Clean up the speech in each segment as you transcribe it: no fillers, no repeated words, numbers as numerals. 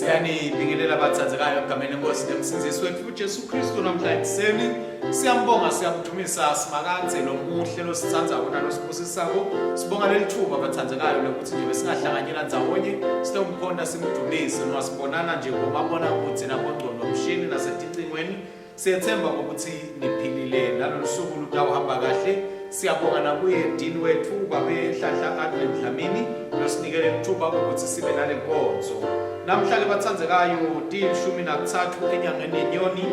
Siyanibingelela bathandzekayo egameni lenkosi nemsindzisi wetfu Jesu Kristu namhla ekuseni. Siyambonga siyamdumisa simakadze lomuhle lositsandzako nalosibusisako. Sibonga leli thuba bathandzekayo lokuthi nje besingahlanganyela ndzawonye sitomkhonta simdumise noma sibonana nje ngomabonakudze nabongcondvomshini naseticingweni. Siyethemba ukuthi niphilile nalolu suku lutawuhamba kahle. Siyabonga nakuye Dean wethu babe Nhlanhla Adlen Dlamini losinikele lithuba ukuthi sibe nale nkonzo. Namhla ke bathandzekayo tiyishumi nakuthathu enyangeni yeNyoni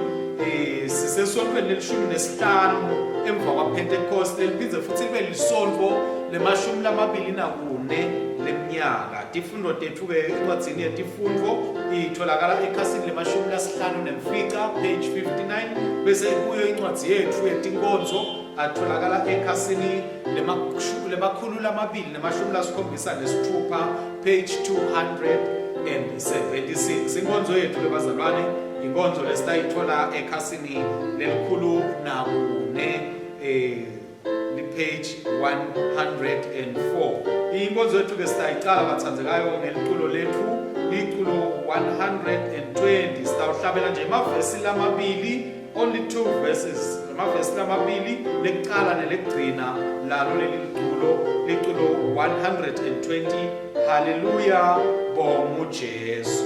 eh sisesontweni lelishumi nesihlanu emva kwaPentecost leliphindze futhi libe lisontfo lemashumi lamabili nakune leminyaka. Tifundvo tetfu-ke encwadzini yetifundvo itholakala ekhasini lemashumi lasihlanu nemfica page 59 bese kuyo incwadzi yetfu yetinkonzo atholakala ekhasini lemakhulu lamabili nemashumi lasikhombisa nesitfupha page 276. Inkonzo yetfu lebazalwane inkonzo lesitayithola ekhasini lelikhulu nakune eh lipage 104. Inkonzo yethu ke sitayicala bathandzekayo ngeliculo lethu liculo 120 sitawuhlabela nje emavesi lamabili only two verses emavesi lamabili lekucala nelekugcina lalo leli liculo liculo 120 haleluya bongu Jesu.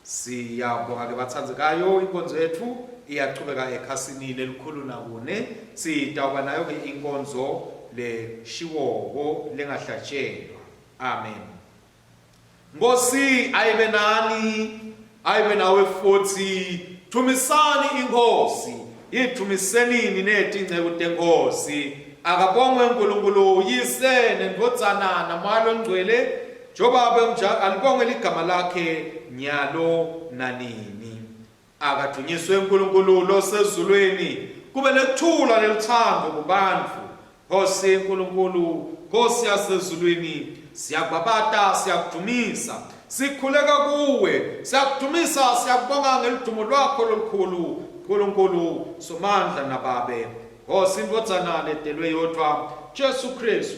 Siyabonga ke bathandzekayo inkonzo yethu iyachubeka ekhasini lelikhulu nakune sitawuba nayo ke inkonzo leshiwoko lengahlatshelwa. Amen. Nkosi ayibe nani ayibe nawe futhi thumisani inkosi yithumisenini netinceku tenkosi akabongwe uNkulunkulu yise nendvodzana namoya longcwele Njengoba benginjalo, alibongwe ligama lakhe nyalo nanini. Akadunyiswe uNkulunkulu losezulwini, kube nekuthula neluthando kubantfu. Nkosi Nkulunkulu, Nkosi yasezulwini, siyakubabata, siyakudumisa. Sikhuleka kuwe, siyakudumisa, siyakubonga ngeludumo lwakho lolukhulu, Nkulunkulu Somandla naBabe. Nkosi iNdvodzana letelwe yodvwa, Jesu Kristu,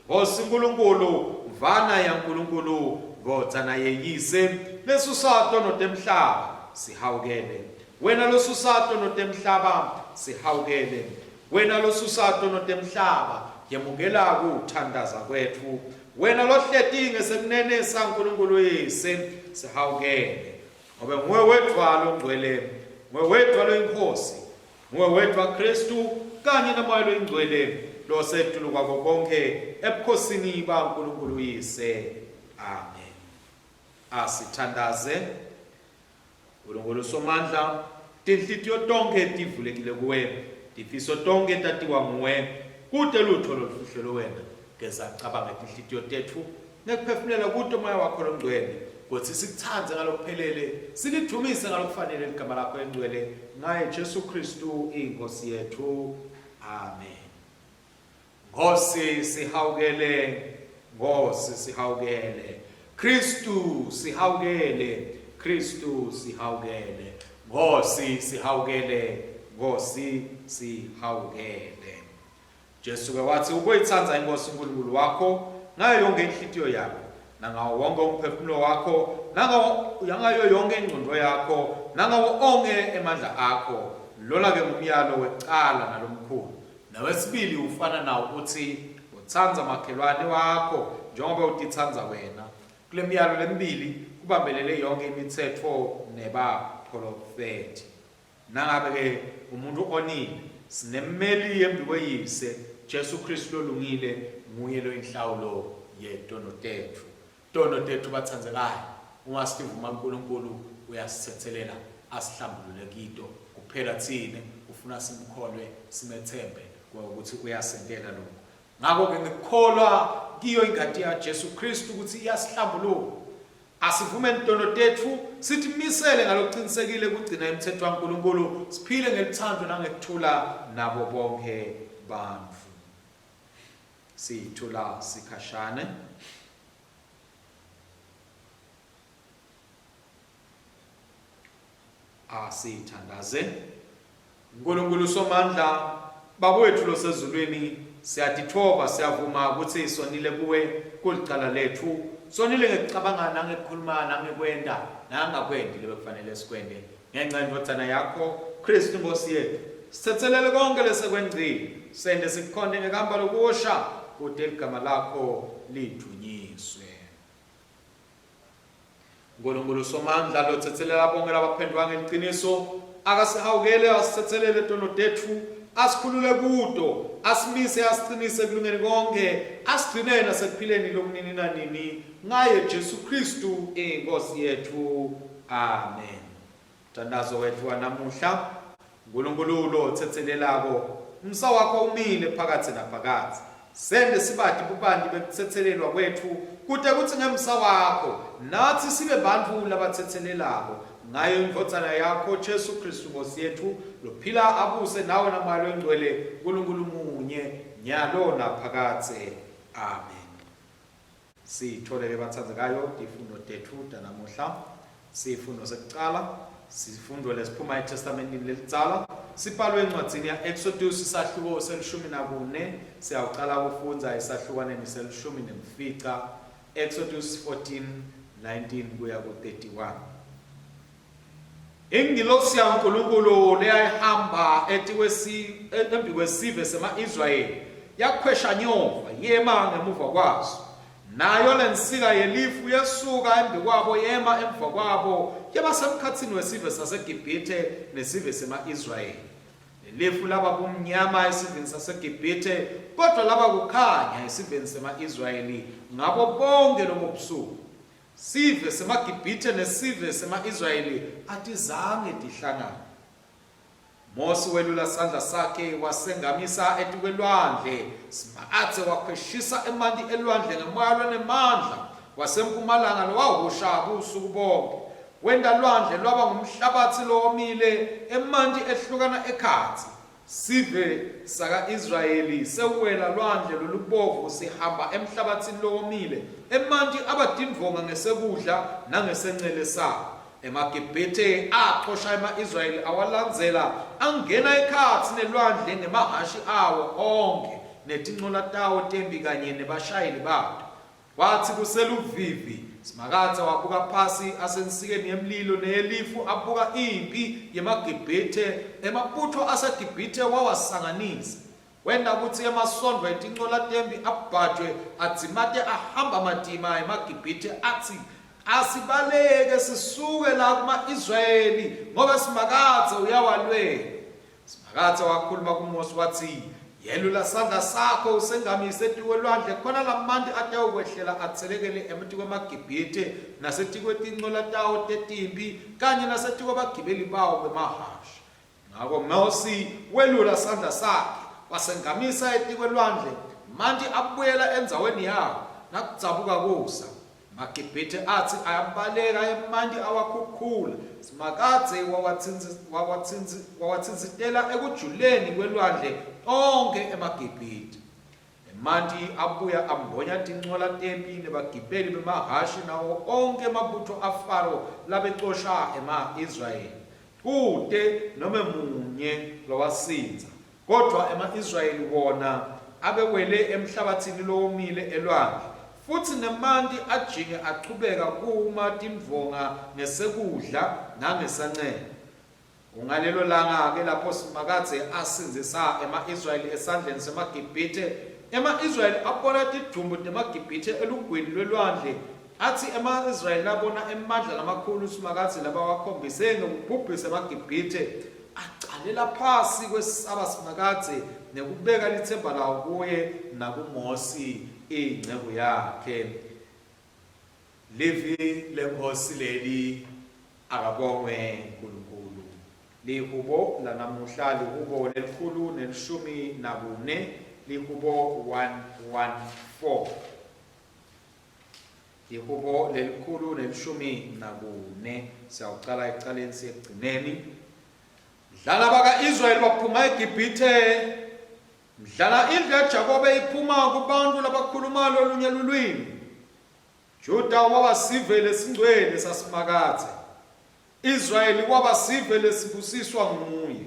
Nkosi Nkulunkulu, Mvana yaNkulunkulu, Ndvodzana yeYise, lesusa tono temhlaba, sihawukele. Wena losusa tono temhlaba, sihawukele. Wena losusa tono temhlaba, yemukela kuthandaza kwetfu. Wena lohleti ngesekunene saNkulunkulu Uyise, sihawukele. Ngobe nguwe wedvwa longcwele, nguwe wedvwa loyiNkhosi, Nguwe wedvwa Khristu kanye naMoya loyiNgcwele losetulu kwako konkhe ebukhosini baNkulunkulu uYise. Amen. Asithandaze. Nkulunkulu Somandla, tinhlitiyo tonkhe tivulekile kuwe, tifiso tonkhe tatiwa nguwe, kute lutfo lolufihlelwe wena. Geza cabanga tinhlitiyo tetfu ngekuphefumulela kuto Moya wakho loNgcwele. Kutsi sikutsandze ngalokuphelele, silidumise ngalokufanele ligama lakho elingcwele, ngaye Jesu Khristu iNkhosi yetfu. Amen. Nkhosi sihawukele, Nkhosi sihawukele. Khristu sihawukele, Khristu sihawukele. Nkhosi sihawukele, Nkhosi sihawukele. Jesu ke watsi uboyitsandza iNkhosi uNkulunkulu wakho ngayo yonke inhlitiyo yakho nangawo wonke umphefumulo wakho nangawo nangayo yonke ingcondvo yakho nangawo onke emandla akho. Lona ke ngumyalo wekucala nalomkhulu. Nawesibili ufana nawo utsi utsandza makhelwane wakho njengoba utitsandza wena. Kule miyalo lemibili kubambelele yonke imitsetfo nebapholofethi. Nangabe-ke umuntfu onile, sinemmeli embikweyise, Jesu Khristu lolungile, nguye loyinhlawulo yetono tetfu. Tono tetfu batsandzekayo, uma sitivuma kuNkulunkulu uyasitsetselela asihlambulule kito. Kuphela tsine ufuna simkholwe simetsembe ukuthi uyasentela lokhu. Ngakho-ke ngikukholwa kiyo ingati yaJesu Khristu ukuthi iyasihlambulula. Asivumeni tono tetfu, sitimisele ngalokucinisekile kugcina imitsetfo yaNkulunkulu, siphile ngelutsandvo nangekuthula nabo bonkhe bantfu. Sithula sikhashane. Asithandaze. Nkulunkulu Somandla, Baba wethu losezulwini, siyatitfoba siyavuma kutsi sonile kuwe kulicala letfu. Sonile ngekucabanga nangekukhuluma nangekwenta nangakwenti lebekufanele sikwente. Ngenca yeNdvodzana yakho, Khristu iNkhosi yetfu, sitsetselele konkhe lesekwengcile, sente sikukhonte ngekuhamba lokusha, kute ligama lakho lidvunyiswe. Nkulunkulu Somandla lotsetselela bonkhe labaphendvuka ngeliciniso, akasihawukele asitsetselele tono tetfu, asikhulule kuto, asimise asicinise ekulungeni konkhe, asigcine nasekuphileni lokunini nanini, ngaye Jesu Khristu iNkhosi yetfu. Amen. Mthandazo wetfu wanamuhla, Nkulunkulu lotsetselelako, umsa wakho umile phakadze naphakadze. Sente sibati bubanti bekutsetselelwa kwetfu, kute kutsi ngemsa wakho natsi sibe bantfu labatsetselelako. Ngayo iNdvodzana yakho Jesu Khristu Nkhosi yetfu, lophila abuse nawe naMoya loNgcwele, Nkulunkulu munye, nyalo naphakadze. Amen. Sitfole-ke batsandzekayo tifundo tetfu tanamuhla. Sifundo sekucala, sifundo lesiphuma eTestamentini lelidzala, sibhalwe encwadzini ya-Exodus isahluko selishumi nakune, siyawucala kufundza esahlukwaneni selishumi nemfica, Exodus 14, 19 kuya ku-31. Ingilosi yaNkulunkulu leyayihamba embikwesive sema-Israyeli yakhwesha nyova yema ngemuva kwaso. Nayo lensika yelifu yesuka embikwabo yema emva kwabo yaba semkhatsini wesive saseGibhithe nesive sema-Israyeli. Lelifu laba bumnyama esiveni saseGibhithe, kodvwa laba kukhanya esiveni sema-Israyeli ngabo bonkhe lobo busuku. Sive semaGibhithe nesive sema-Israyeli atizange tihlangane. Mosi welula sandla sakhe wasengamisa etikwelwandle, Simakadze wakhweshisa emanti elwandle ngemoya lonemandla wasempumalanga lowahosha busuku bonkhe. Wenta lwandle lwaba ngumhlabatsi lowomile, emanti ehlukana ekhatsi. Sive saka-Israyeli sewela Lwandle Lolubovu sihamba emhlabatsini lowomile, emanti aba tindvonga ngesekudla nangesencele sawo. EmaGibhithe acosha ema-Israyeli awalandzela, angena ekhatsi nelwandle ngemahhashi awo onkhe, netincola tawo temphi kanye nebashayeli bato. Kwatsi kuseluvivi, Simakadze wabuka phasi asensikeni yemlilo neyelifu, abuka imphi yemaGibhithe, emabutfo aseGibhithe wawasanganisa. Wenta kutsi emasondvo etincola temphi abhajwe, adzimate ahamba matima emaGibhithe, atsi, Asibaleke sisuke la kuma-Israyeli, ngobe Simakadze uyawalwela. Simakadze wakhuluma kuMosi watsi, Yelula sandla sakho usengamise etikwelwandle, khona lamanti atawukwehlela atselekele etikwemaGibhithe nasetikwetincola tawo tetimphi kanye nasetikwebagibeli bawo bemahhashi. Ngako Mosi welula sandla sakhe wasengamisa etikwelwandle, manti abuyela endzaweni yawo nakudzabuka kusa. EmaGibhithe atsi ayabaleka emanti awakhukhula. Simakadze wawatsintsitela ekujuleni kwelwandle onkhe emaGibhithe. Emanti abuya ambonya tincola temphi nebagibeli bemahhashi nawo onkhe emabutfo aFaro labecosha ema-Israyeli. Kute nome munye lowasindza. Kodvwa ema-Israyeli wona abewele emhlabatsini lowomile elwandle, futsi nemanti ajinge achubeka kuma tindvonga ngesekudla nangesancele. Kungalelo langa-ke lapho Simakadze asindzisa ema-Israyeli esandleni semaGibhithe. Ema-Israyeli abona tidvumbu temaGibhithe elugwini lwelwandle. Atsi ema-Israyeli nabona emandla lamakhulu Simakadze labawakhombise ngekubhubhisa emaGibhithe, acalela phasi kwesaba Simakadze nekubeka litsemba lawo kuye nakuMosi inceku yakhe. Livi leNkhosi leli, akabongwe Nkulunkulu. Lihubo lanamuhla lihubo lelikhulu nelishumi nakune, lihubo 114. Lihubo lelikhulu nelishumi nakune. Siyawucala ekucaleni siye ekugcineni. Dlala baka-Israyeli baphuma eGibhithe. Mdlala indlu yaJakobe iphuma kubantu labakhuluma lolunye lulwimi. Juda waba sive lesingcwele saSimakadze. Israyeli waba sive lesibusiswa nguye.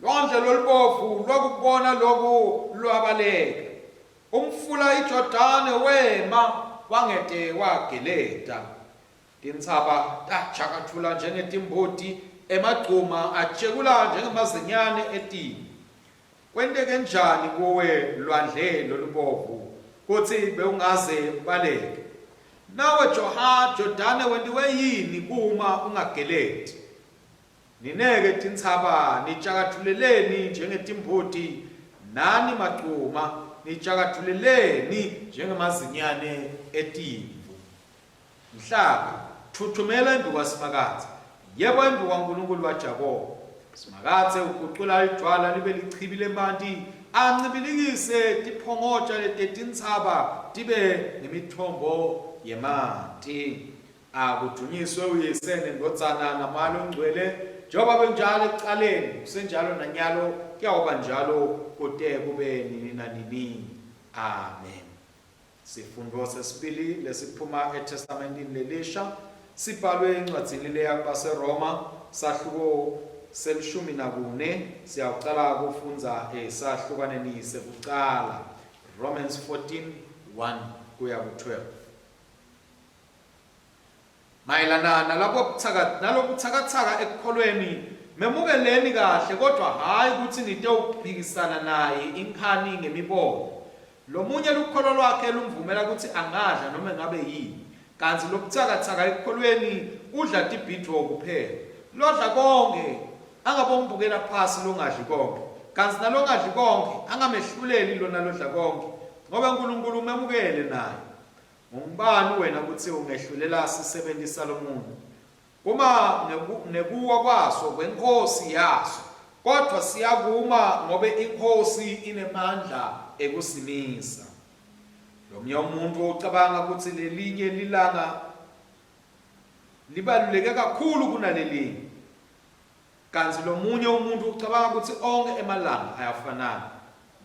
Lwandle lolubovu lwakubona loku lwabaleka. Umfula iJordane wema wangete wageleta. Tintsaba tajakatfula njengetimbuti, emagcuma atjekula njengemazinyane etimvu. Kwenteke njani kuwe lwandle lolubovu kutsi bewungaze ubaleke? Nawe Joha, Jordane wentiwe yini kuma ungageleti? Nine-ke tintsaba nitjakatfuleleni njengetimbuti, nani magcuma nitjakatfuleleni njengemazinyane etimvu? Mhlaba, tfutfumela embikwaSimakadze, yebo embikwaNkulunkulu waJakobe. Simakadze ugucula lidvwala libe lichibi lemanti, ancibilikise tiphongotja letetintsaba tibe ngemitfombo yemanti. Akudvunyiswe uYise neNdvodzana naMoya Longcwele, njengoba benjalo ekucaleni, kusenjalo nanyalo, kuyawuba njalo kute kube nini nanini. Amen. Sifundvo sesibili lesiphuma eThestamentini Lelisha sibhalwe encwadzini leya kubaseRoma, sahluko selishumi nakune. Siyawucala kufundza esahlukaneni sekucala, Romans 14, 1 kuya ku-12. Mayelana nalobutsakatsaka ekukholweni, memukeleni kahle, kodvwa hhayi kutsi nitewuphikisana naye inkhani ngemibono. Lomunye lukholo lwakhe lumvumela kutsi angadla nome ngabe yini, kantsi lobutsakatsaka ekukholweni udla tibhidvo kuphela. Lodla konkhe angabombukela phasi longadli konkhe, kantsi nalongadli konkhe angamehluleli lona lodla konkhe, ngobe Nkulunkulu umemukele naye. Ungubani wena kutsi ungehlulela sisebenti salomunye? Kuma nekuwa kwaso kwenkhosi yaso, kodvwa siyakuma ngobe inkhosi inemandla ekusimisa. Lomunye umuntfu ucabanga kutsi lelinye lilanga libaluleke kakhulu kunalelinye. Kantsi lomunye umuntfu ucabanga kutsi onkhe emalanga ayafanana.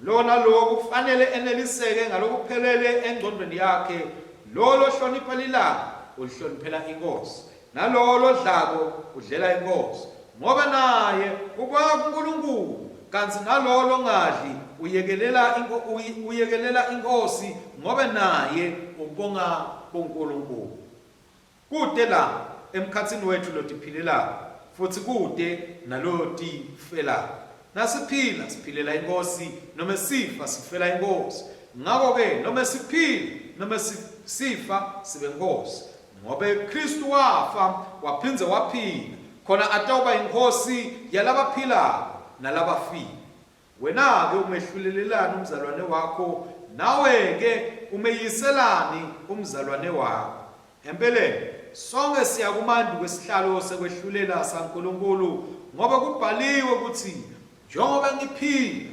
Lowo nalowo kufanele eneliseke ngalokuphelele engcondvweni yakhe. Lowo lohlonipha lilanga ulihloniphela iNkhosi, nalowo lodlako udlela iNkhosi, ngobe naye ubonga kuNkulunkulu, kantsi nalowo longadli uyekelela uyekelela iNkhosi, ngobe naye ubonga kuNkulunkulu. Kute la emkhatsini wetfu lotiphilelako, futsi kute nalotifelako. Nasiphila, siphilela iNkhosi, nome sifa, sifela iNkhosi. Ngako-ke nome siphila, nome sifa, sibeNkhosi. Ngobe Khristu wafa, waphindze waphila, khona atawuba yiNkhosi yalabaphilako nalabafile. Wena-ke umehlulelelani umzalwane wakho, nawe-ke umeyiselani umzalwane wakho? Empeleni, sonkhe siya kumandu kwesihlalo sekwehlulela saNkulunkulu, ngoba kubhaliwe kutsi, Njengoba ngiphila,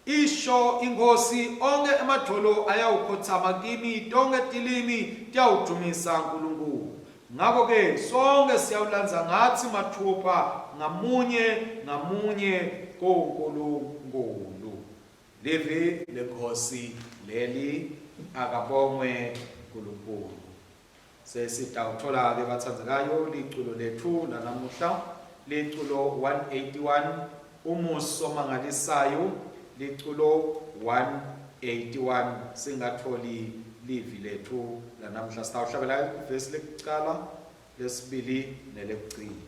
Isho iNkhosi, onkhe emadvolo ayawukhotsama kimi, tonkhe tilimi tiyawudvumisa Nkulunkulu. Ngako-ke sonkhe siyawulandza ngatsi matfupha ngamunye ngamunye kuNkulunkulu. Livi leNkhosi leli, akabongwe Nkulunkulu. Sesitawutfola-ke batsandzekayo liculo letfu lanamuhla, liculo 181, Umusa Omangalisayo, liculo 181. Singatfoli livi letfu lanamuhla. Sitawuhlabela ivesi lekucala, lesibili nelekugcina.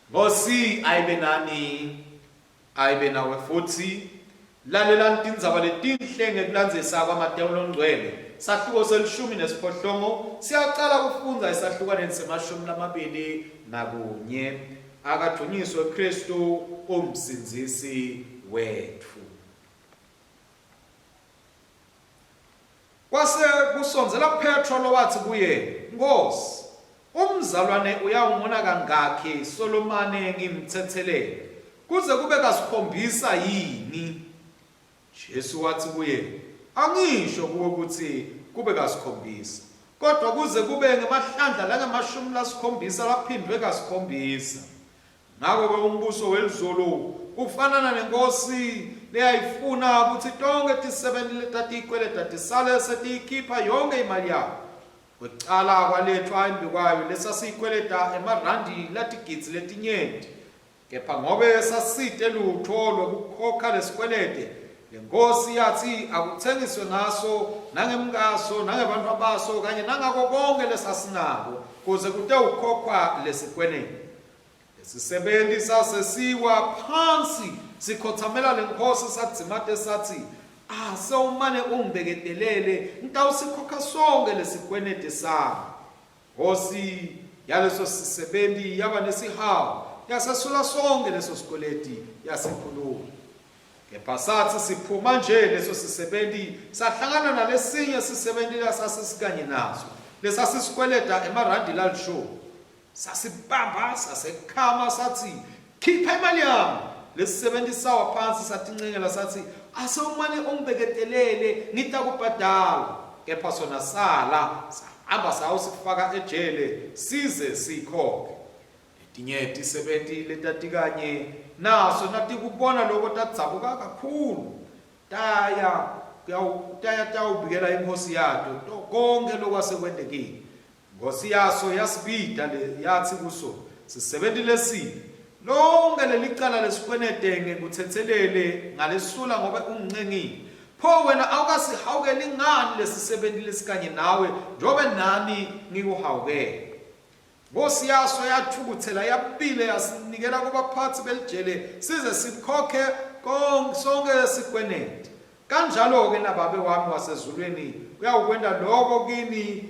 Nkosi ayibe nani, ayibe nawe futhi. Lalelani tindzaba letinhle ngekulandzisa kwaMatewu loNgcwele, sahluko selishumi nesiphohlongo, siyacala kufundza esahlukwaneni semashumi 21. Akadvunyiswe Khristu uMsindzisi wetfu. Kwase kusondzela Phetro lowatsi kuye, Nkhosi, umzalwane uyawungona kangakhi solomane ngimtsetselele? Kuze kube kasikhombisa yini? Jesu watsi kuye, Angisho kuwe kutsi kube kasikhombisa, kodvwa kuze kube ngemahlandla langemashumi lasikhombisa laphindvwe kasikhombisa. Ngako-ke umbuso welizulu ufanana nenkhosi leyayifuna kutsi tonkhe tisebenti letatiyikweleta tisale setiyikhipha yonkhe imali yayo. Kwekucala kwaletfwa embikwayo lesasiyikweleta emarandi latigidzi letinyenti. Kepha ngobe sasite lutfo lwekukhokha lesikwelede, lenkhosi yatsi akutsengiswe ngaso nangemkaso nangebantfwabaso kanye nangako konkhe lesasinako kuze kutewukhokhwa lesikwenede. Lesisebenti sasesiwa phansi sikhotsamela lenkhosi sadzimate satsi, Ah, sewumane ungibeketelele, ngitawusikhokha sonkhe lesikwenede sami. Nkhosi yaleso sisebenti yaba nesihawu, yasesula sonkhe leso sikweleti, yasikhulula. Kepha satsi siphuma nje leso sisebenti sahlangana nalesinye sisebenti lasasisikanye naso, lesasisikweleta emarandi lalishumi. Sasibamba sasekhama satsi, Khipha imali yami! Lesisebenti sawa phansi satincengela satsi, Ase umane ungibeketelele, ngitakubhadala. Kepha sona sala, sahamba sayawusifaka ejele size siyikhokhe. Letinye tisebenti letatikanye naso natikubona loko tadzabuka kakhulu, taya taya tayawubikela inkhosi yato konkhe lokwasekwentekile. Inkhosi yaso yasibita le yatsi kuso, Sisebenti lesibi, lonkhe lelicala lesikwenete ngikutsetselele ngalesula ngobe ungincengile. Pho wena awukasihawukeli ngani lesisebenti lesikanye nawe njengobe nami ngikuhawukele? Inkhosi yaso yatfukutsela yabile yasinikela kubaphatsi belijele size sikhokhe sonkhe sikweneti. Kanjalo-ke naBabe wami wasezulwini uyawukwenta loko kini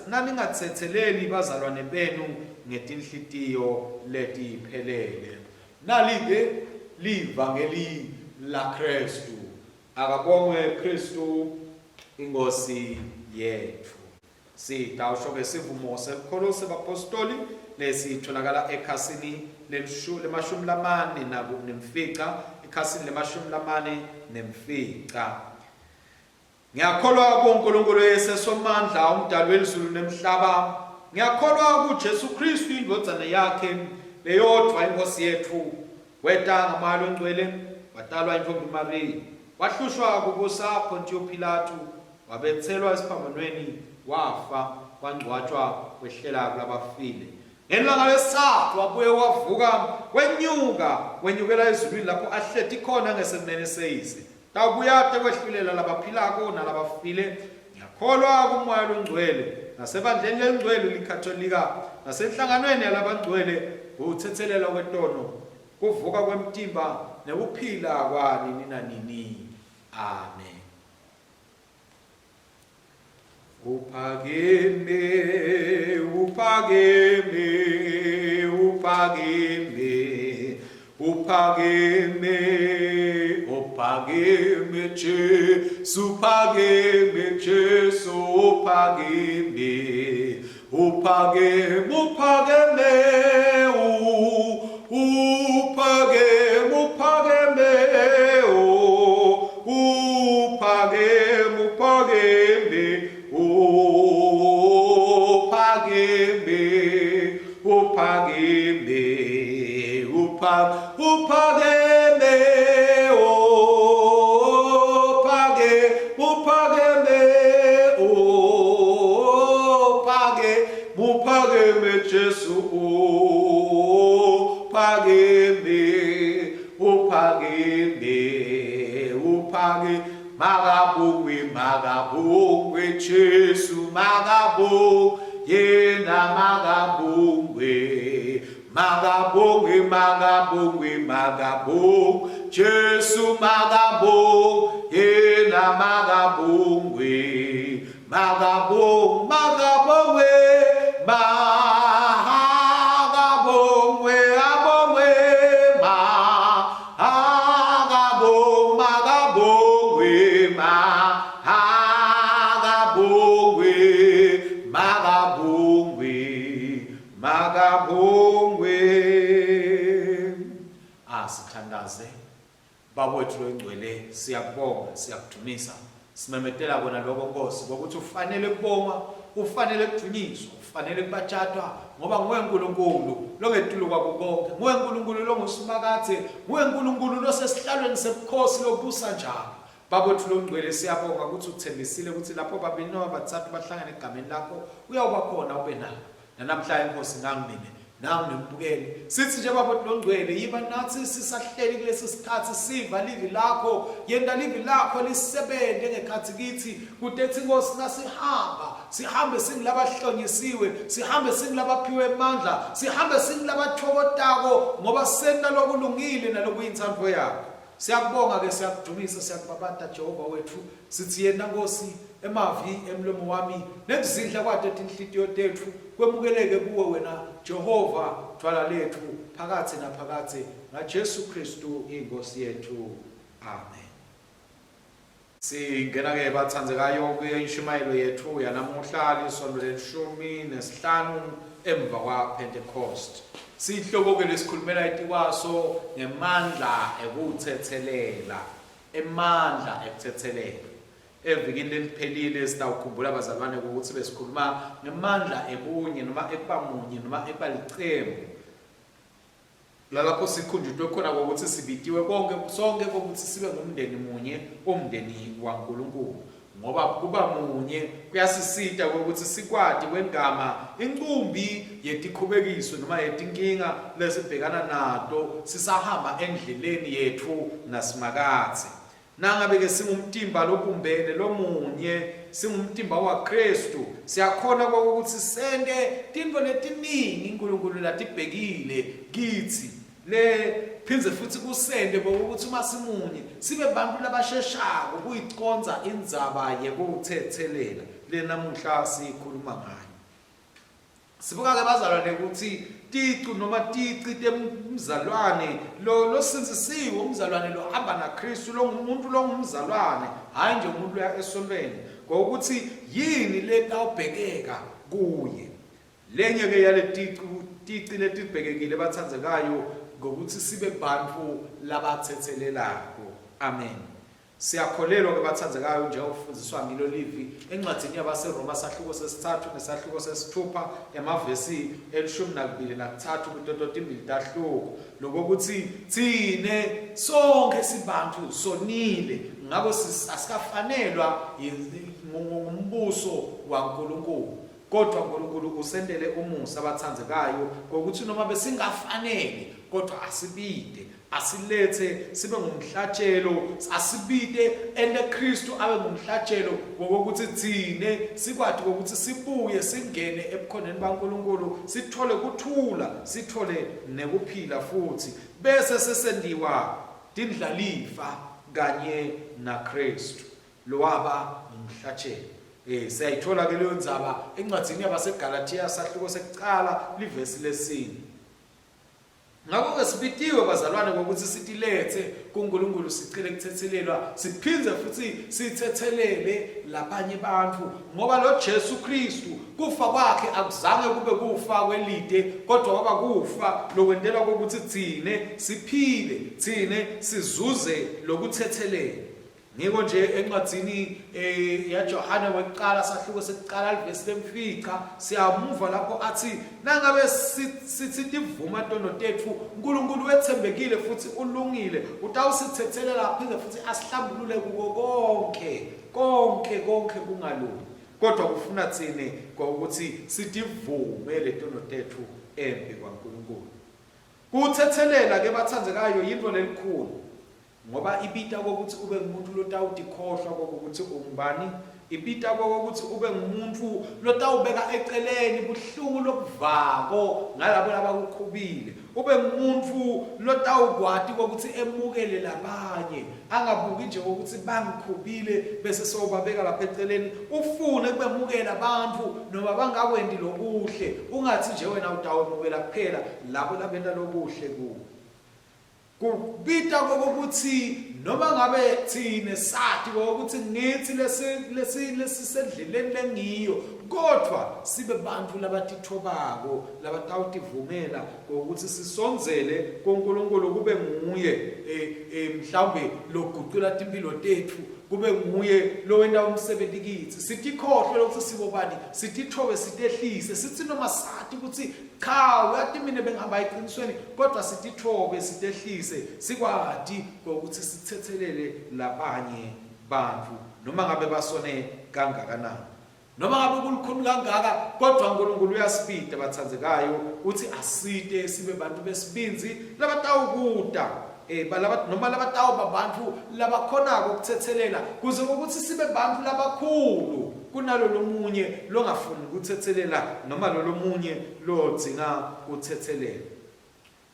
naningatsetseleli bazalwane benu ngetinhlitiyo letiphelele. Nali-ke livangeli laKhristu. Akabongwe Khristu iNkhosi yetfu. Sitawusho-ke sivumo selukholo sebapostoli lesitholakala ekhasini lemashumi lamane nemfica, ekhasini lemashumi lamane nemfica. Ngiyakholwa kuNkulunkulu Yise Somandla, umdali welizulu nemhlaba. Ngiyakholwa kuJesu Kristu indvodzana yakhe leyodvwa iNkosi yetfu. Weta ngaMoya loNgcwele, watalwa intfombi Mariya. Wahlushwa kubusa Pontiyo Pilatu, wabetselwa esiphambanweni, wafa, wangcwatjwa, wehlela kulabafile. Ngelanga lesitsatfu wabuye wavuka, wenyuka, wenyukela ezulwini lapho ahleti khona ngesekunene seYise. Tawubuya atekwehlulela labaphilako nalabafile. Ngiyakholwa kuMoya loNgcwele, nasebandleni lelingcwele liKhatolika, nasenhlanganweni yalabangcwele, kutsetselelwa kwetono, kuvuka kwemtimba, nekuphila kwanini nanini. Amen. Uphakeme, uphakeme, uphakeme, uphakeme, uphakeme Jesu, uphakeme Jesu, uphakeme, uphakeme, uphakeme, uphakeme, uphakeme, uphakeme, uphakeme, uphakeme, uphakeme, uphakeme, uphake, uphakeme, uphake, uphakeme Jesu, uphakeme, uphakeme, uphake, makabongwe, makabongwe Jesu, makabongwe, yena makabongwe. Makabongwe, makabongwe, makabongwe, Jesu makabongwe, yena makabongwe, makabongwe, makabongwe, makabongwe, abongwe, makabongwe, makabongwe, makabongwe, makabongwe. Makabongwe. Asithandaze. Baba wethu longcwele, siyakubonga, siyakudumisa. Simemetela kona lokho Nkosi, ngokuthi ufanele kubongwa, ufanele kudunyiswa, ufanele kubatshadwa, ngoba nguwe Nkulunkulu longetulu kwako konke. Nguwe Nkulunkulu longuSimakadze, nguwe Nkulunkulu losesihlalweni sebukhosi lobusa njalo. Baba wetfu longcwele, siyabonga kutsi utsembisile kutsi lapho babili noma batsatfu bahlangana egameni lakho, uyawuba khona ube nabo. Nanamhla iNkhosi nangu mine, nangu nembukeli. Sitsi nje Baba wetfu longcwele, yiba natsi sisahleli kulesi sikhatsi siva livi lakho, yenta livi lakho lisebente ngekhatsi kitsi, kutetsi Nkhosi nasihamba, sihambe singulabahlonyisiwe, sihambe singulabaphiwe emandla, sihambe singulabatfokotako ngoba senta lokulungile nalokuyintsandvo yakho. Siyakubonga ke siyakudumisa siyakubabata Jehova wetfu sitsi yena Nkosi emavi emlomo wami nekuzindla kwato tinhlitiyo tetfu kwemukeleke kuwe wena Jehova dvwala letfu phakadze naphakadze ngaJesu Khristu iNkhosi yetfu amen. Singena-ke batsandzekayo kuyo inshumayelo yetfu yanamuhla, lisontfo lelishumi nesihlanu emva kwaPhentekhosti. Sihloko-ke lesikhulumela etikwaso ngemandla ekutsetselela, emandla ekutsetselela. Evikini leliphelile sitawukhumbula bazalwane ukuthi besikhuluma ngemandla ebunye noma ekuba munye noma ekuba licembu. Lalapho sikhunjutwe khona kokuthi sibitiwe konke sonke kokuthi sibe ngumndeni munye, umndeni waNkulunkulu. Ngoba kuba munye kuyasisita kokuthi sikwati kwengama incumbi yetikhubekiso noma yetinkinga lesibhekana nato sisahamba endleleni yetfu naSimakadze. Nangabe-ke singumtimba lobumbene lomunye, singumtimba waKhristu, siyakhona kwekutsi sente tintfo letiningi Nkulunkulu latibhekile kitsi. Le phindze futsi kusente kwekutsi uma simunye sibe bantfu labasheshako kuyicondza indzaba yekutsetselela lenamuhla sikhuluma ngayo. Sibuka-ke bazalwane ukuthi ticu noma tici temzalwane lo losindzisiwe umzalwane lohamba naKristu longumuntu longumzalwane hhayi nje umuntu loya esontweni ngokuthi yini letawubhekeka kuye lenye-ke yaleticu tici letibhekekile batsandzekayo ngokuthi sibe bantfu labatsetselelako amen. Siyakholelwa ke bathandzekayo njengokufundiswa ngilo livi encwadzini yabaseRoma sahluko sesitsatfu nesahluko sesitfupha emavesi elishumi nakubili nakuthathu kuto totimbili tahluko lokokuthi tsine sonkhe sibantfu sonile ngako asikafanelwa ngumbuso waNkulunkulu kodwa uNkulunkulu usentele umusa abathandzekayo ngokuthi noma besingafanele kodwa asibide asilethe sibe ngumhlatshelo asibite ente Kristu abe ngumhlatshelo wokuthi thine sikwati ukuthi sibuye singene ebukhoneni baNkulunkulu sithole kuthula sithole nekuphila futhi bese sesendiwa tindlalifa kanye naKristu lowaba ngumhlatshelo. Eh siyayithola ke leyo ndzaba encwadzini yabaseGalathiya sahluko sekucala livesi lesine. Ngakho-ke sibitiwe bazalwane ngokuthi sitilethe kuNkulunkulu sicele kuthethelelwa siphindze futhi sithethelele labanye bantfu ngoba lo Jesu Kristu kufa kwakhe akuzange kube kufa kwelide kodwa kwaba kufa lokwentelwa kokuthi thine siphile thine sizuze lokuthethelela Ngiko nje encwadzini eh, yaJohane wekuqala sahluko sekuqala livesi lemfica siyamuva lapho athi nangabe sithi tivuma tono tetfu uNkulunkulu wethembekile futhi ulungile utawusithethelela aphinde futhi asihlambulule kuko konke konke konke kungalungi kodwa kufuna tsine ukuthi sitivume letono tetfu embi kwaNkulunkulu. Kuthethelela ke bathandzekayo yintfo lelikhulu. Ngoba ibita kokuthi ube ngumuntu lotawutikhohlwa kokuthi ungubani, ibita kokuthi ube ngumuntu lotawubeka eceleni buhlungu lobuvako ngalabo labakukhubile, ube ngumuntu lotawukwati kokuthi emukele labanye, angabuki nje kokuthi bangikhubile bese sowubabeka lapha eceleni, ufune kubemukela abantu noma bangakwenti lokuhle, ungathi nje wena utawemukela kuphela labo labenta lokuhle kuwe. Kubita kokuthi noma ngabe thine sati kokuthi ngithi lesi lesi lesisendleleni lengiyo kodwa sibe bantu labatithobako labatawutivumela ngokuthi sisondzele kuNkulunkulu kube nguye eh, eh, mhlawumbe logucula timpilo tetfu kube nguye lowenta umsebenzi kitsi sitikhohlwe lokuthi sibobani sitithobe sitehlise sithi noma sati ukuthi Cha, uyati mina bengihamba eqinisweni kodwa sitithobe sitehlise sikwati ngokuthi sithethelele labanye bantu noma ngabe basone kangakanani. Noma ngabe kulukhuni kangaka kodwa uNkulunkulu uyasibida bathandzekayo uthi asite sibe bantu besibinzi labatawukuta eh balaba noma labatawuba bantu labakhonako ukuthethelela kuze ukuthi sibe bantu labakhulu kunalo lomunye longafuni ukuthethelela noma lo lomunye lodzinga kuthethelela.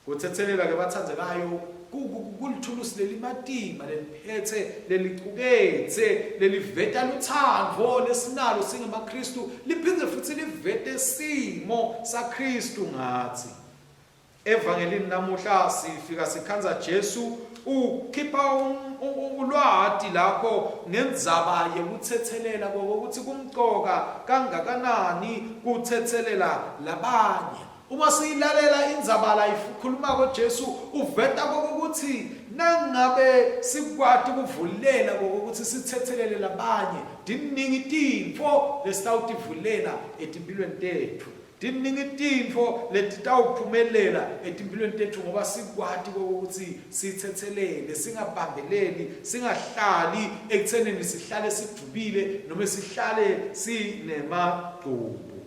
Kuthethelela ke bathandzekayo kulithulusi lelimatima leliphethe lelicuketse leliveta luthando lesinalo singemaKristu liphindze futhi livete simo saKristu ngathi. Evangelini namuhla sifika sikhandza Jesu ukhipha um, ulwati lapho ngendzaba yekuthethelela kokuthi kumcoka kangakanani kuthethelela labanye. Uma siyilalela indzaba la ikhulumako Jesu uveta kokuthi nangabe sikwati kuvulela kokuthi sithethelele labanye tiningi tintfo lesitawutivulela etimpilweni tetfu. Tiningi tintfo letitawuphumelela etimpilweni tetfu ngoba sikwati kokuthi sithethelele, singabambeleli, singahlali ekuthenini sihlale sidubile noma sihlale sinemagqubu.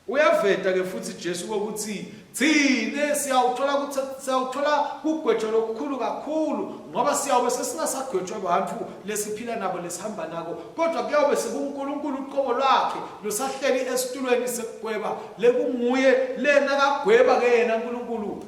Uyaveta ke futhi Jesu kokuthi thine siyawuthola ukuthi siyawuthola kugwetshwa lokukhulu kakhulu ngoba siyawube sesingasagwetshwa abantu lesiphila nabo lesihamba nako kodwa kuyawube sekuNkulunkulu uqobo lwakhe losahleli esitulweni sekugweba lekunguye lena kagweba ke yena uNkulunkulu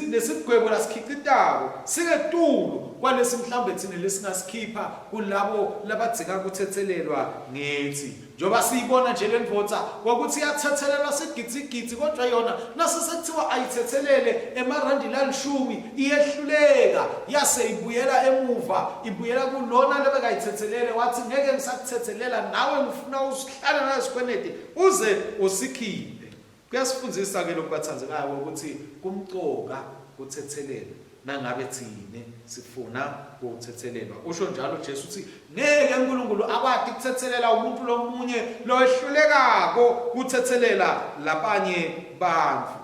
nesigwebo lasikhicitako singetulu kwalesi mhlawumbe thina lesingasikhipha kulabo labadzinga kuthethelelwa ngithi Njengoba siyibona nje le ndvodza kwakuthi iyathethelelwa sigidzigidzi kodwa yona nase sekuthiwa ayithethelele emarandi lalishumi iyehluleka yase ibuyela emuva ibuyela kulona lebekayithethelele wathi ngeke ngisakuthethelela nawe ngifuna usihlale nalesikweleti uze usikhiphe. Kuyasifundisa ke lokhu bathandekayo ukuthi kumcoka kuthethelela. Nangabe tsine sifuna kutsetselelwa. Usho njalo Jesu utsi ngeke uNkulunkulu akwati kutsetselela umuntu lomunye lowehlulekako kutsetselela labanye bantfu.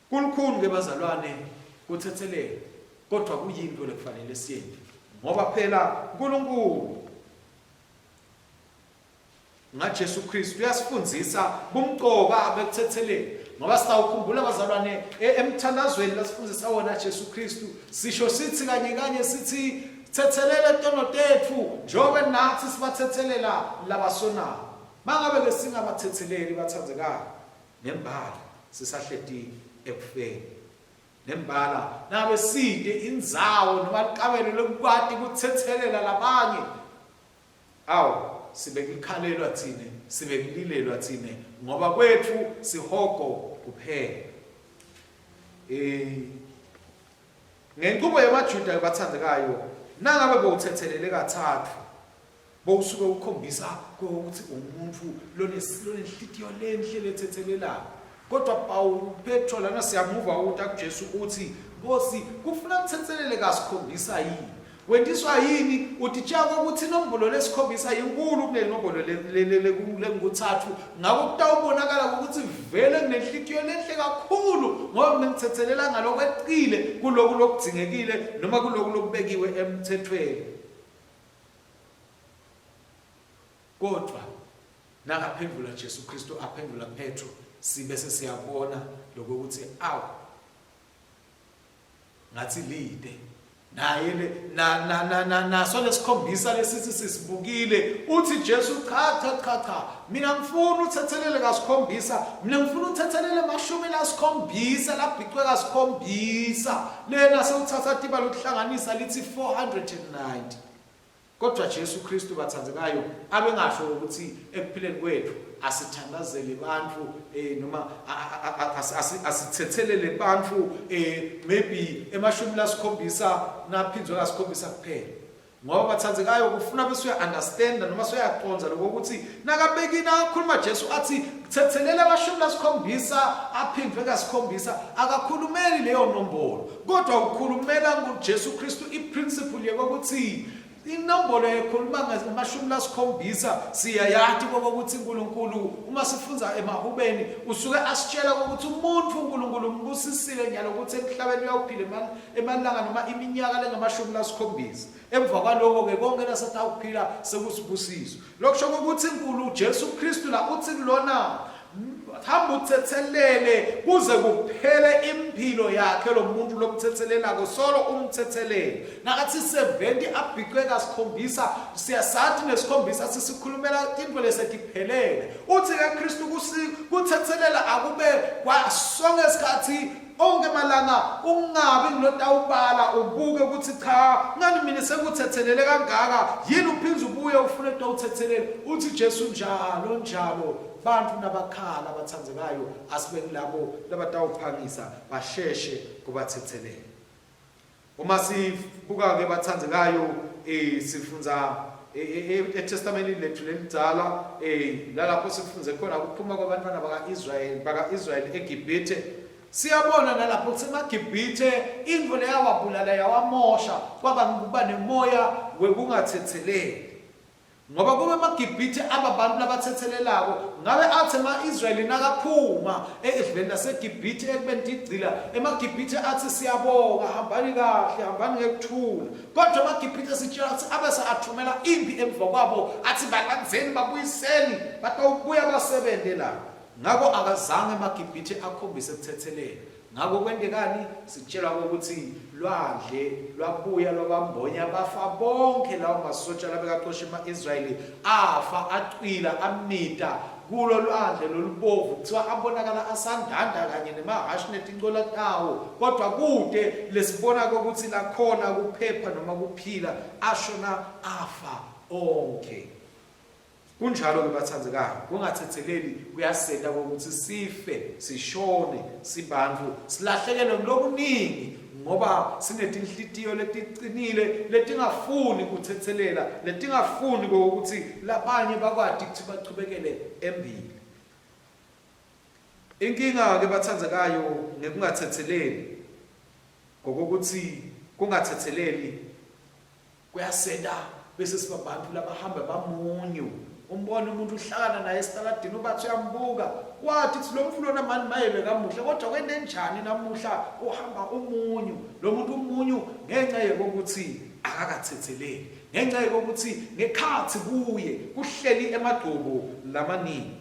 Kulukhuni ke bazalwane kutsetselela kodvwa kuyintfo lekufanele siyente ngoba phela uNkulunkulu ngaJesu Kristu uyasifundzisa bumcoka bekuthetheleni ngoba sitawukhumbula bazalwane e, emthandazweni lasifundzisa wona Jesu Kristu sisho sithi kanye kanye sithi thethelele tono tetfu njengoba nathi sibathethelela labasonayo mangabe ke singabathetheleli bathandzekayo nembala sisahleti ekufeni nembala nabe side indzawo noma likamelo lokukwati kuthethelela labanye Awu, sibekulkhalelwa tsine, sibekulilelwa tsine, ngoba kwetfu sihogo kuphela. Eh, ngenqubo yemaJuda bathandekayo, nangabe bowuthethelele katsatfu, bowusuke ukhombisa ukuthi umuntu lonenhlitiyo lenhle lethethelelako. Kodwa Pawulu, Petro lana siyamuva uta kuJesu uthi, Nkosi, kufuna ngithethelele kasikhombisa yini? Wentiswa yini? Utitshela ukuthi inombolo lesikhombisa yinkulu kunenombolo lenguthathu. Ngakho kutawubonakala ukuthi vele nginenhlitiyo lenhle kakhulu ngoba mina ngithethelela ngalokweqile kuloku lokudingekile noma kuloku lokubekiwe emthethweni. Kodwa nakaphendvula Jesu Kristu aphendvula Petro sibe sesiyabona lokuthi awu ngathi lide naye le na na na na naso lesikhombisa lesithi sisibukile uthi Jesu cha cha cha cha mina ngifuna uthethelele kasikhombisa mina ngifuna uthethelele mashumi lasikhombisa labhicwe kasikhombisa lena sewuthatha tiba lokuhlanganisa lithi 490 Kodwa Jesu Kristu bathandekayo abengasho ukuthi ekuphileni kwethu asithandazele bantfu eh noma asithethelele bantfu eh maybe emashumi lasikhombisa naphindzwe kasikhombisa kuphela ngoba bathandekayo kufuna bese uya understand noma suyaqonza lokho ukuthi nakabeki nakakhuluma Jesu athi thethelela amashumi lasikhombisa aphindwe kasikhombisa akakhulumeli leyo nombolo Kodwa ukhulumela nguJesu Kristu iprinciple yekokuthi inombolo ekhuluma ngamashumi lasikhombisa siyayati kokuthi uNkulunkulu uma sifunza emahubeni usuke asitshela ukuthi umuntu uNkulunkulu umbusisile nyalo ukuthi emhlabeni uyawuphila emalanga noma iminyaka lengamashumi lasikhombisa emva kwaloko ke konke lasatawuphila sekusibusiso Lokusho ukuthi inkulu uJesu Kristu la uthi kulona hamba uthethelele kuze kuphele impilo yakhe lo muntu lomthethelelako solo umthethelele nakathi 70 abhicwe kasikhombisa siyasathi nesikhombisa sisikhulumela tintfo lesetiphelele uthi ke Kristu kuthethelela akube kwasonke isikhathi Onke malanga ungabi ngilotawubala ubuke ukuthi cha ngani mina sekuthethelele kangaka yini uphinde ubuye ufune towuthethelela uthi Jesu njalo njalo bantu nabakhala abathandekayo asibe ngilabo labatawuphangisa basheshe kubathethelela Uma sibuka-ke bathandekayo eh sifundza eh, eh, eh, eTestamentini lethu lelidzala eh lalapho sifunze khona ukuphuma kwabantwana baka-Israyeli baka-Israyeli eGibhithe siyabona nalapho ukuthi emaGibhithe intfo leyawabulala yawamosha kwaba kuba nemoya wekungathetheleli Ngoba kube emaGibhithe aba bantu labathethelelako, ngabe athi ema-Israyeli nakaphuma edleni laseGibhithe ekubeni tigcila, emaGibhithe athi siyabonga, hambani kahle, hambani ngekuthula. Kodwa emaGibhithe sitshela ukuthi abese athumela impi emva kwabo, athi balandzeni, babuyiseni, batawubuya basebente la. Ngako akazange emaGibhithe akhombise kuthethelela. Ngako kwentekani? Sitshelwa ukuthi lwandle lwabuya lwabambonya bafa bonke lawo masotja labekacosha ema-Israyeli afa acwila amita kulo lwandle lolubovu kuthiwa abonakala asandanda kanye nemahhashi netincola tawo kodwa kute lesibona kokuthi lakhona kuphepha noma kuphila ashona afa onke Kunjalo-ke bathandekayo, kungathetheleli kuyasenta kokuthi sife, sishone sibantfu, silahlekelwe ngulokuningi ngoba sinetinhlitiyo leticinile letingafuni kuthethelela, letingafuni kokuthi labanye bakwati kutsi bachubekele embili. Inkinga-ke bathandekayo ngekungathetheleli. Ngokuthi kungathetheleli kuyasenta bese siba bantu labahamba bamunyu. Umbona umuntu uhlakana naye esitaladini ubathi uyambuka wathi kuthi lo mfu lona mani maye bekamuhle kodwa kwente njani namuhla uhamba umunyu lo muntu umunyu ngenxa yokuthi akakathetheleli ngenxa yokuthi ngekhathi kuye kuhleli emagcubu lamaningi.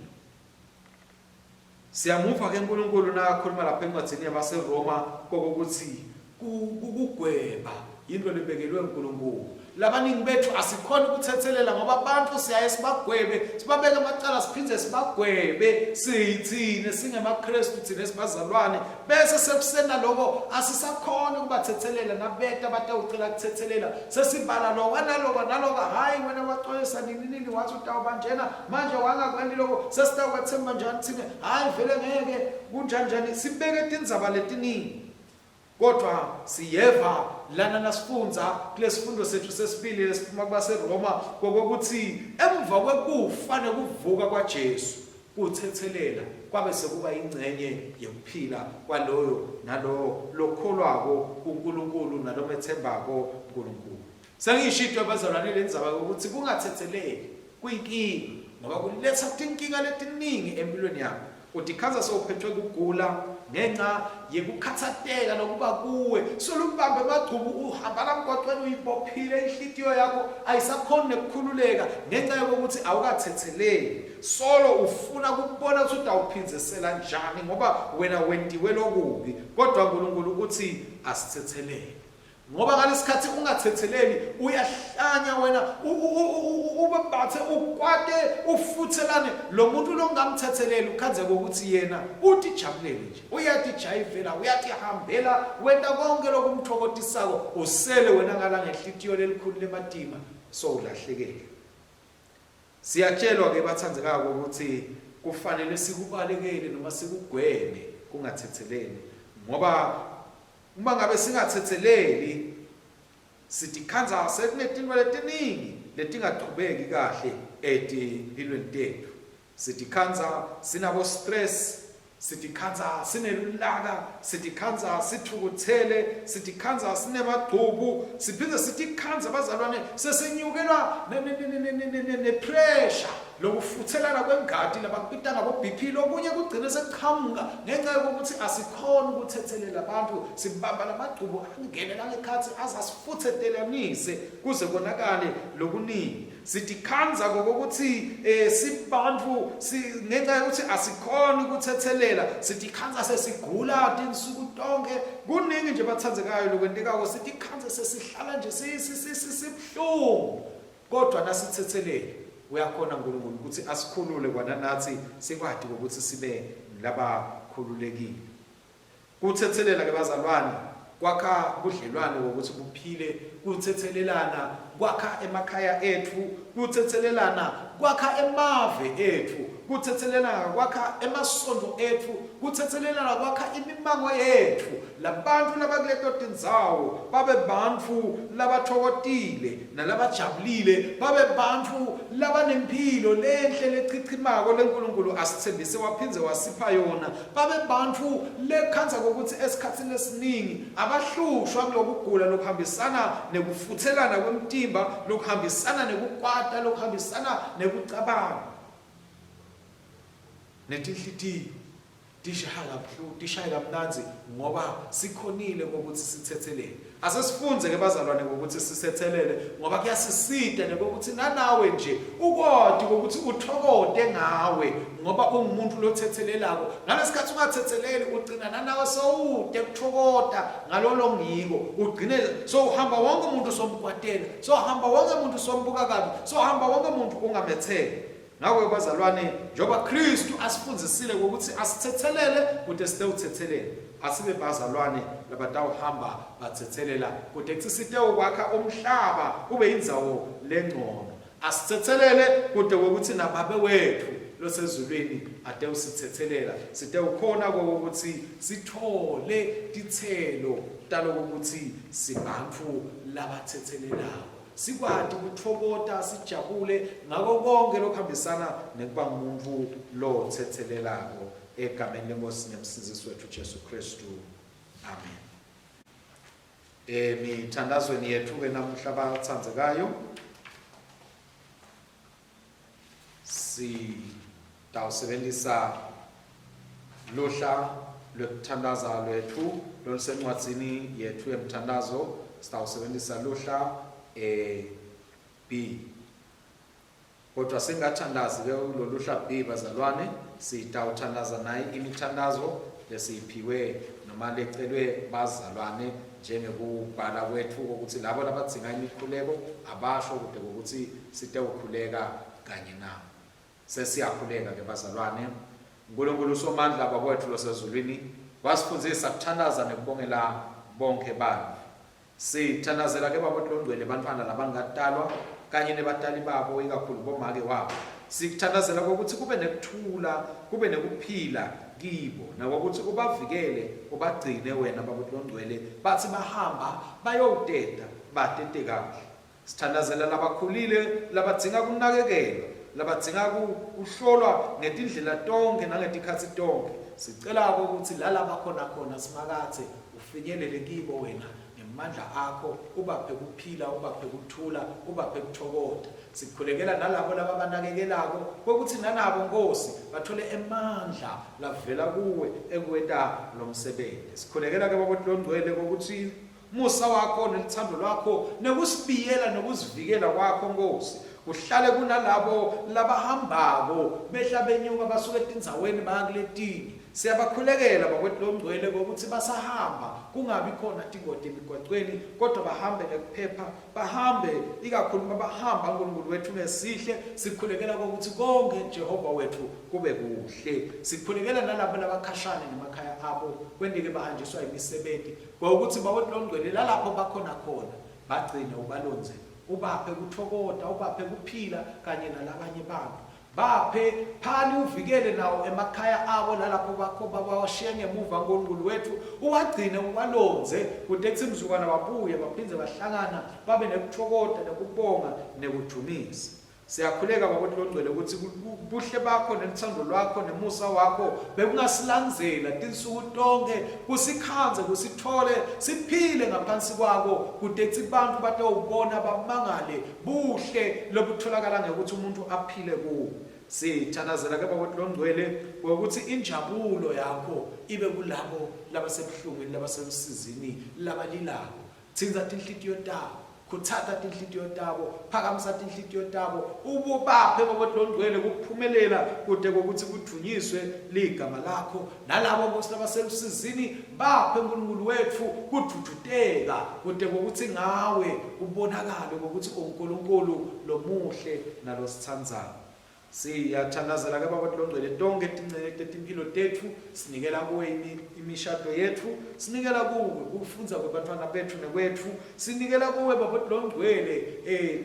Siyamuva ke uNkulunkulu nakakhuluma lapha encwadini yabaseRoma kokuthi kukugweba yinto lebekelwe uNkulunkulu. Labaningi bethu asikhona ukuthethelela ngoba abantu siyaye sibagwebe, sibabeke amacala siphinde sibagwebe sithine singemaKristu thina sibazalwane bese sekusena lokho asisakhona ukubathethelela nabeta batawucela kuthethelela sesibala lokwa nalokwa nalokwa hayi wena waxolisa nini nini wathi utawuba njena manje wangakwendi lokho sesitakwethemba njani thina hayi vele ngeke kunjani njani sibeke tindzaba letiningi kodwa siyeva lana nasifundza kulesifundo sethu sesibili lesiphuma kubaseRoma kokuthi emva kwekufa nekuvuka kwaJesu Kuthethelela kwabe sekuba ingxenye yekuphila kwaloyo nalowo lokholwako kuNkulunkulu nalometsembako uNkulunkulu. Sengiyishito abazalwane le ndzaba yokuthi kungathetheleli kuyinkinga ngoba kuletha tinkinga letiningi empilweni yakho. Utikhandza sewuphethwe kugula ngenxa yekukhatsateka lokuba kuwe solubambe emagcubu uhamba lamgwacweni uyibophile inhlitiyo yakho ayisakhoni nekukhululeka ngenxa yokuthi awukathetheleli. Solo ufuna kubona ukuthi utawuphindzisela njani ngoba wena wentiwe lokubi, kodwa uNkulunkulu uthi asithethelele. Ngoba ngalesikhathi ungathetheleli uyahlanya wena ubebathe ukwate ufuthelane lo muntu longamthetheleli ukhandze kokuthi yena utijabulele nje uyatijayivela uyatihambela wenta konke lokumthokotisako usele wena ngala ngehlitiyo lelikhulu lematima so ulahlekele. Siyatshelwa ke bathandekako ukuthi kufanele sikubalekele noma sikugweme kungathetheleli ngoba uma ngabe singathetheleli sitikhandza sekunetinto letiningi letingachubeki kahle etimpilweni tethu. Sitikhandza sinabo stress, sitikhandza sinelulaka, sitikhandza sithukuthele, sitikhandza sinemagcubu, siphinde sitikhandza bazalwane sesenyukelwa nepressure lokufuthelana kwengati labakubita ngabo-BP lokunye kugcine sekuqhamuka ngenxa yokuthi asikhoni ukuthethelela abantu sibamba lamagcubu angene langekhathi aze asifuthetelanise kuze konakale lokuningi. Sitikhandza kokuthi eh sibantfu si ngenxa yokuthi asikhoni ukuthethelela sitikhandza sesigula tinsuku tonke kuningi nje bathandzekayo lokwentekako sitikhandza sesihlala nje sibuhlungu kodwa nasithethelele uyakhona uNkulunkulu ukuthi asikhulule kwananathi sikwati ukuthi sibe labakhululekile. Kuthethelela ke bazalwane kwakha budlelwane wokuthi buphile, kuthethelelana kwakha emakhaya ethu, kuthethelelana kwakha emave ethu, kuthethelelana kwakha emasonto ethu, kuthethelelana kwakha imimango yethu. Labantu labakuleto tindzawo babe bantfu labatfokotile nalabajabulile, babe bantfu labanemphilo lenhle lechichimako leNkulunkulu asitsembise waphindze wasipha yona. Babe bantfu lekhandza kokuthi esikhatsini esiningi abahlushwa kulokugula lokuhambisana nekufuthelana kwemtimba, lokuhambisana nekukwata, lokuhambisana nekucabanga netinhlitiyo tishaya kabuhlungu, tishaye kamnandzi ngoba sikhonile kokuthi sithethelele. Asesifundze ke bazalwane ngokuthi sisethelele ngoba kuyasisita nekokuthi nanawe nje ukwati kokuthi uthokote ngawe ngoba ungumuntu lothethelelako. Ngalesikhathi ungathetheleli ugcina nanawe sowude kuthokota ngalolo ngiko ugcine sowuhamba wonke umuntu somkwatela sohamba wonke umuntu sombuka kabi sohamba wonke umuntu ungamethele. Ngakho-ke bazalwane, njengoba Kristu asifundzisile ngokuthi asithethelele kute sitewuthethelela, asibe bazalwane labatawuhamba bathethelela kute kutsi sitewukwakha umhlaba ube yindzawo lengcono. Asithethelele kute kwekutsi naBabe wetfu losezulwini atewusithethelela, sitewukhona kokuthi sitfole titselo talokukuthi sibantfu labathethelelako. Sikwati kutfokota sijabule ngako konkhe lokuhambisana nekuba ngumuntfu lotsetselelako. Egameni leNkhosi neMsindzisi wetfu Jesu Khristu. Amen. Emithandazweni yethu ke namuhla bathandzekayo sitawusebenzisa luhla lwekuthandaza lwethu lolusencwadzini yethu yemthandazo sitawusebenzisa luhla eh B Kodwa singathandazi ke loluhla B bazalwane, sitawuthandaza nayi imithandazo lesiyiphiwe noma lecelwe bazalwane njengekubhala kwetfu kokuthi labo labadzinga imikhuleko abasho kude kokuthi sitewukhuleka kanye nabo. Sesiyakhuleka ke bazalwane. Nkulunkulu uSomandla Baba wetfu losezulwini wasifundzisa kuthandaza nekubongela bonkhe bantfu. Sithandazela ke Baba Longcwele bantfwana labangatalwa kanye nebatali babo ikakhulu bomake wabo. Sikuthandazela kokuthi kube nekuthula, kube nekuphila kibo nakokuthi ubavikele ubagcine wena Baba Longcwele bathi bahamba bayowuteta batete kahle. Sithandazela labakhulile labadzinga kunakekelwa, labadzinga kuhlolwa ngetindlela tonkhe nangetikhatsi tonkhe. Sicela ukuthi lala bakhona khona Simakadze ufinyelele kibo wena ngemandla akho ubaphe kuphila ubaphe kuthula ubaphe kuthokoda. Sikhulekela nalabo lababanakekelako kokuthi nanabo Nkosi bathole emandla lavela kuwe ekuwenta lomsebenzi. Sikhulekela ke Baba Longcwele kokuthi Musa wakho neluthando lwakho nekusibiyela nokuzivikela kwakho Nkosi kuhlale kunalabo labahambako behla benyuka basuka etindzaweni baya kuletinye. Siyabakhulekela bakwethu longcwele kokuthi basahamba kungabi khona tingoti emigwacweni kodwa bahambe ngekuphepha bahambe ikakhulu mabahamba uNkulunkulu wethu ngesihle sikhulekela kokuthi konke Jehova wethu kube kuhle. Sikhulekela nalabo labakhashane nemakhaya abo kwenteke bahanjiswa imisebenzi Kwawukuthi bawuthi longcwele lalapho bakhona khona bagcine ubalonze ubaphe kuthokota ubaphe kuphila kanye nalabanye bantu baphe phani uvikele nawo emakhaya abo lalapho bakho babawashiye ngemuva nkulunkulu wethu uwagcine uwalonze kude kuthi mzukwana babuye baphinde bahlangana babe nekuthokota nekubonga nekudumisa Siyakhuleka Baba Longcwele ukuthi buhle bakho neluthando lwakho nemusa wakho bekungasilandzela tinsuku tonkhe kusikhandze kusithole siphile ngaphansi kwako kude kutsi bantfu batawubona bamangale buhle lobutholakala ngekuthi umuntu aphile kuwo. Sithandazela ke Baba Longcwele ngokuthi injabulo yakho ibe kulabo labasebuhlungwini labaselusizini labalilako. Tsintsa tinhlitiyo tabo, khutsata tinhlitiyo tabo, phakamisa tinhlitiyo tabo, ubaphe Baba Longcwele kuphumelela kude kokuthi kudvunyiswe ligama lakho. Nalabo Nkosi labaselusizini baphe Nkulunkulu wetfu kudvudvuteka kude kokuthi ngawe kubonakale kokuthi uNkulunkulu lomuhle nalositsandzako. Siyathandazela ke Baba Longcwele tonkhe tincenye tetimphilo tetfu, sinikela kuwe imishado yetfu, sinikela kuwe kufundza kwebantfwana betfu nekwetfu, sinikela kuwe Baba Longcwele eh,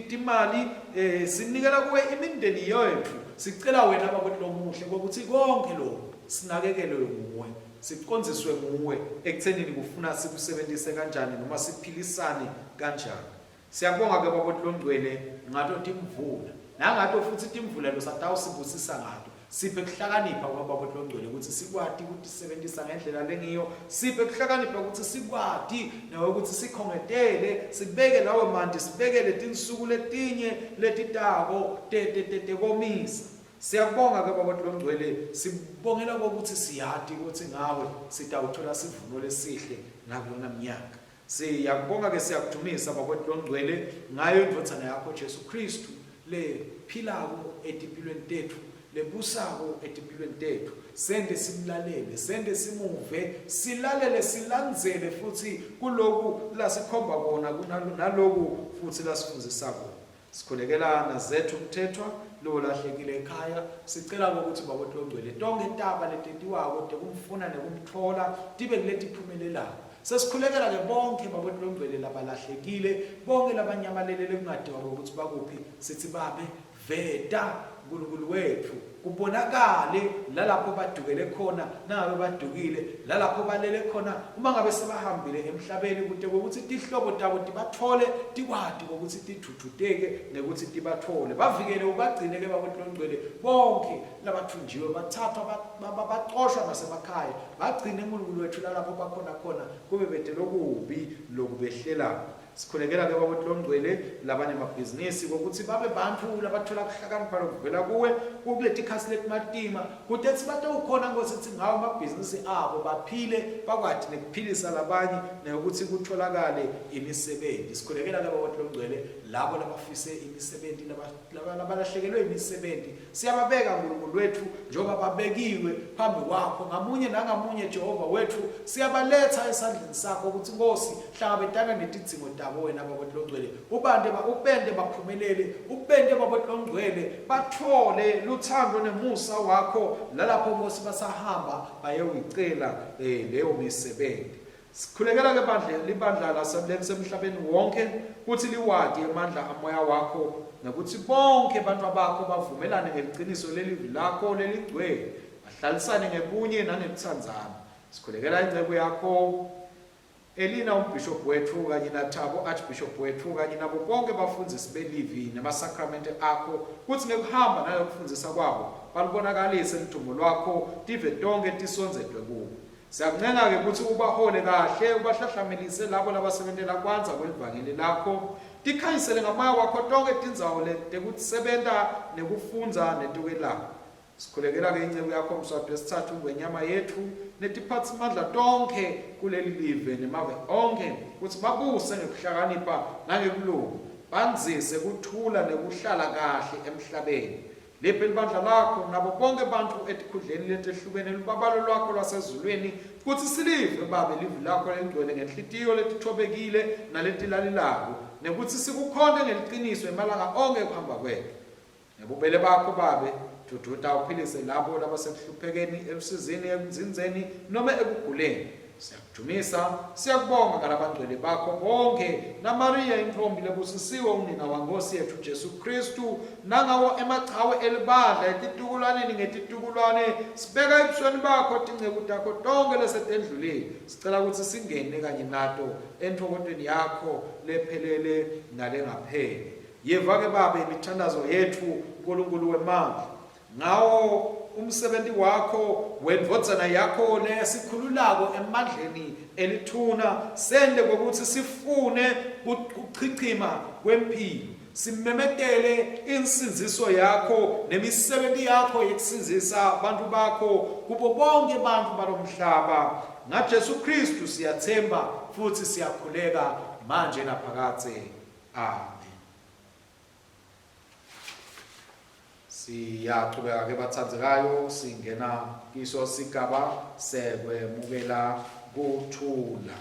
timali, eh, sinikela kuwe imindeni yetfu. Sicela wena Baba Lomuhle kokuthi konke lokhu sinakekelwe nguwe, sicondziswe nguwe ekuthenini kufuna sikusebentise kanjani noma siphilisane kanjani. Siyabonga ke Baba Longcwele ngato timvula nangato futsi timvula losatawusibusisa ngato. Siphe kuhlakanipha kwa Baba Longcwele ukuthi sikwati ukutisebentisa ngendlela lengiyo. Siphe kuhlakanipha ukuthi sikwati nawe ukuthi sikhongetele sibeke lawo manti sibekele tinsuku letinye letitako tekomisa. Siyakubonga ke Baba Longcwele sibongela ukuthi siyati ukuthi ngawe sitawuthola sivuno lesihle nakulona mnyaka. Siyakubonga ke siyakudumisa Baba Longcwele ngayo indvodzana yakho Jesu Kristu lephilako etimpilweni tetfu lebusako etimpilweni tetfu sente simlalele sente simuve silalele silandzele futsi kuloku lasikhomba kona naloku futsi lasifundzisa kona Sikhulekela naZethu Mthethwa lolahlekile ekhaya. Sicela ukuthi Baba Longcwele tonkhe taba letentiwako tekumfuna nekumtfola tibe kuletiphumelelako. Sesikhulekela ke bonke Baba Longcwele labalahlekile, bonke labanyamalele lekungatiwa ukuthi bakuphi. Sithi Babe, Veta Nkulunkulu wetfu kubonakale lalapho badukele khona nangabe badukile, lalapho balele khona uma ngabe sebahambile emhlabeni kute kwekutsi tihlobo tabo tibatfole tikwati kwekutsi tidvudvuteke ngekutsi tibatfole. Bavikele ubagcine ke Babe Longcwele bonkhe labatfunjiwe batsathwa bacoshwa nasemakhaya. Bagcine Nkulunkulu wetfu lalapho bakhona khona kube bete lokubi lokubehlelako. Sikhulekela ke Baba Longcwele labanemabhizinisi kokuthi babe bantfu labathola kuhlakanipha lokuvela kuwe kuletikhatsi letimatima kute kutsi batewukhona Nkosi kutsi ngawo amabhizinisi abo baphile bakwati nekuphilisa labanye nekuthi kutholakale imisebenti. Sikhulekela ke Baba Longcwele labo labafise imisebenti labalahlekelwe imisebenti Siyababeka Nkulunkulu wetfu njengoba babekiwe phambi kwakho ngamunye nangamunye Jehova wetfu siyabaletha esandleni sakho ukuthi Nkosi hlangabetana netidzingo tabo wena Baba Longcwele ubante ubente baphumelele ubente Baba Longcwele bathole luthando nemusa wakho lalapho Nkosi basahamba bayewuyicela eh, leyo misebenzi Sikhulekela ke bandla libandla lasemhlabeni wonke kutsi liwati emandla amoya wakho nekutsi bonkhe bantfwa bakho bavumelane ngeliciniso lelivi lakho leligcwele bahlalisane ngebunye nangekutsandzana. Sikhulekela inceku yakho Elina umbhishobhi wetfu kanye naThabo archbishop wetfu kanye nabo bonke bafundzisi belivi nemasakramente akho kutsi ngekuhamba nangekufundzisa kwabo balubonakalise ludumo lwakho tive tonkhe tisondzetwe kuwe. Siyakuncenga-ke kutsi ubahole kahle, ubahlahlamelise labo labasebentela kwandza kwelivangeli lakho. Tikhanyisele ngamoya wakho tonkhe tindzawo tekusebenta nekufundza netekwelapha. Sikhulekela-ke inceku yakho Mswati wesitsatfu Ngwenyama yetfu netiphatsimandla tonkhe kuleli live nemave onkhe kutsi babuse ngekuhlakanipha nangekulunga, bandzise kuthula nekuhlala kahle emhlabeni. Liphi libandla lakho nabo bonke bantfu etikhundleni letehlukene lubabalo lwakho lwasezulwini kutsi silive Babe livi lakho lelingcwele ngenhlitiyo letitfobekile naletilalelako nekutsi sikukhonte ngeliciniso emalanga onkhe ekuhamba kwetfu. Ngebubele bakho Babe, dvudvuta uphilise labo labasekuhluphekeni, elusizini, ekundzindzeni nome ekuguleni. Siyakudvumisa, siyakubonga ngalabangcwele bakho bonkhe, naMariya intfombi lebusisiwe unina waNkhosi yetfu Jesu Khristu, nangawo emachawe elibandla etitukulwaneni ngetitukulwane, sibeka ebusweni bakho tinceku takho tonkhe lesetendlulile. Sicela kutsi singene kanye nato entfokotweni yakho lephelele nalengapheli. Yeva-ke Babe imithandazo yetfu, Nkulunkulu wemandla. Ngawo umsebenti wakho wendvodzana yakho leyasikhululako emandleni elithuna, sente kwekutsi sifune kuchichima kwemphilo, simemetele insindziso yakho nemisebenti yakho yekusindzisa bantfu bakho kubo bonkhe bantfu balomhlaba. NgaJesu Khristu siyatsemba futsi siyakhuleka manje naphakadze. Amen. Siyachubeka ke bathandzekayo singena kiso sigaba sekwemukela kuthula.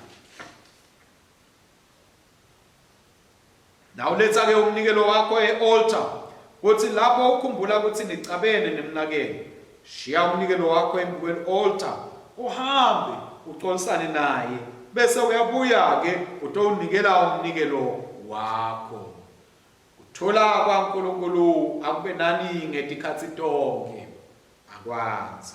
Nawuletsa ke umnikelo wakho e-altar kuthi lapho ukhumbula ukuthi nicabene nemnakenu shiya umnikelo wakho embikweli-altar uhambe ucolisane naye bese uyabuya ke utowunikela umnikelo wakho. Kuthola kwaNkulunkulu akube nani ngetikhatsi tonkhe. Akwandze.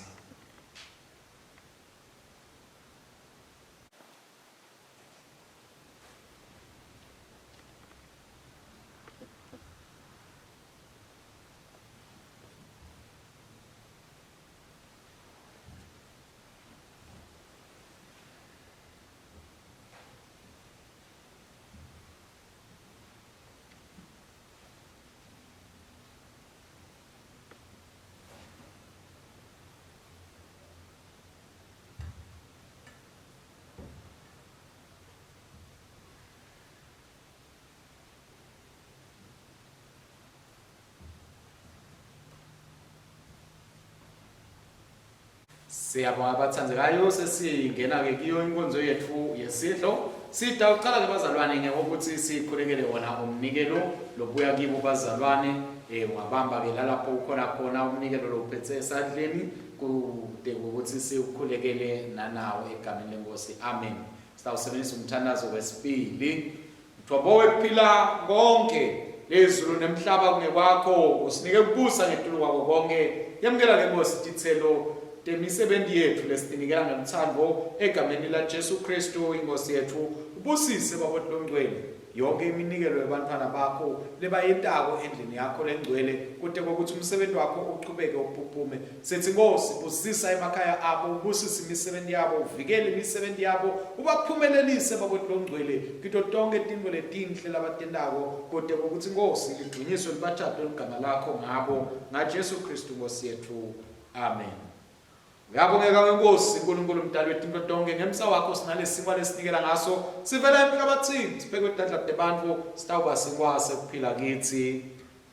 Siyabonga bathandekayo sesingena-ke kiyo inkonzo yetfu yesidlo. Sitawucala-ke bazalwane ngekokuthi sikhulekele wona umnikelo lobuya kibo bazalwane. Eh ungabamba-ke lalapho ukhona khona umnikelo lowuphethe esandleni kute ukuthi siwukhulekele nanawo egameni lenkosi. Amen. Sitawusebenzisa umthandazo wesibili. Mthombo wekuphila konke. Lizulu nemhlaba kungekwakho, usinike kubusa ngetulu kwako konke. Yemukela ke Nkosi titselo temisebenti yetfu lesitinikela ngelutsandvo egameni laJesu Khristu iNkhosi yetfu. Ubusise Baba Longcwele yonke iminikelo yebantfwana bakho lebayentako endlini yakho lengcwele kute kwekutsi umsebenti wakho uchubeke uphuphume. Sithi Nkosi, busisa emakhaya abo, ubusise imisebenti yabo, uvikele imisebenti yabo, ubaphumelelise Baba Longcwele kito tonkhe tintfo letinhle labatentako kute kwekutsi Nkosi lidvunyiswe libatjatwe ligama lakho ngabo ngaJesu Khristu Nkosi yetfu. Amen. Uyabongeka weNkosi uNkulunkulu mdali wetintfo tonkhe ngemsa wakho sinalesinkwa lesinikela ngaso sivela emhlabathini siphekwe tandla tebantfu sitawuba sinkwa sekuphila kitsi.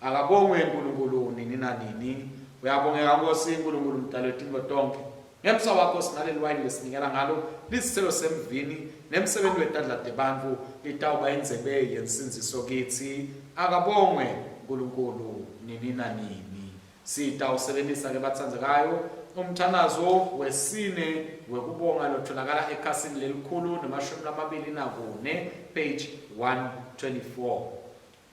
Akabongwe uNkulunkulu nini nanini. Uyabongeka Nkosi uNkulunkulu mdali wetintfo tonkhe. Ngemsa wakho sinaleli wayini lesinikela ngalo lisithelo semvini nemsebenti wetandla tebantfu litawuba indzebe yensindziso kitsi. Akabongwe uNkulunkulu nini nanini. Sitawusebentisa ke batsandzekayo umthandazo wesine wekubonga lotholakala ekhasini lelikhulu nemashumi lamabili nakune, page 124.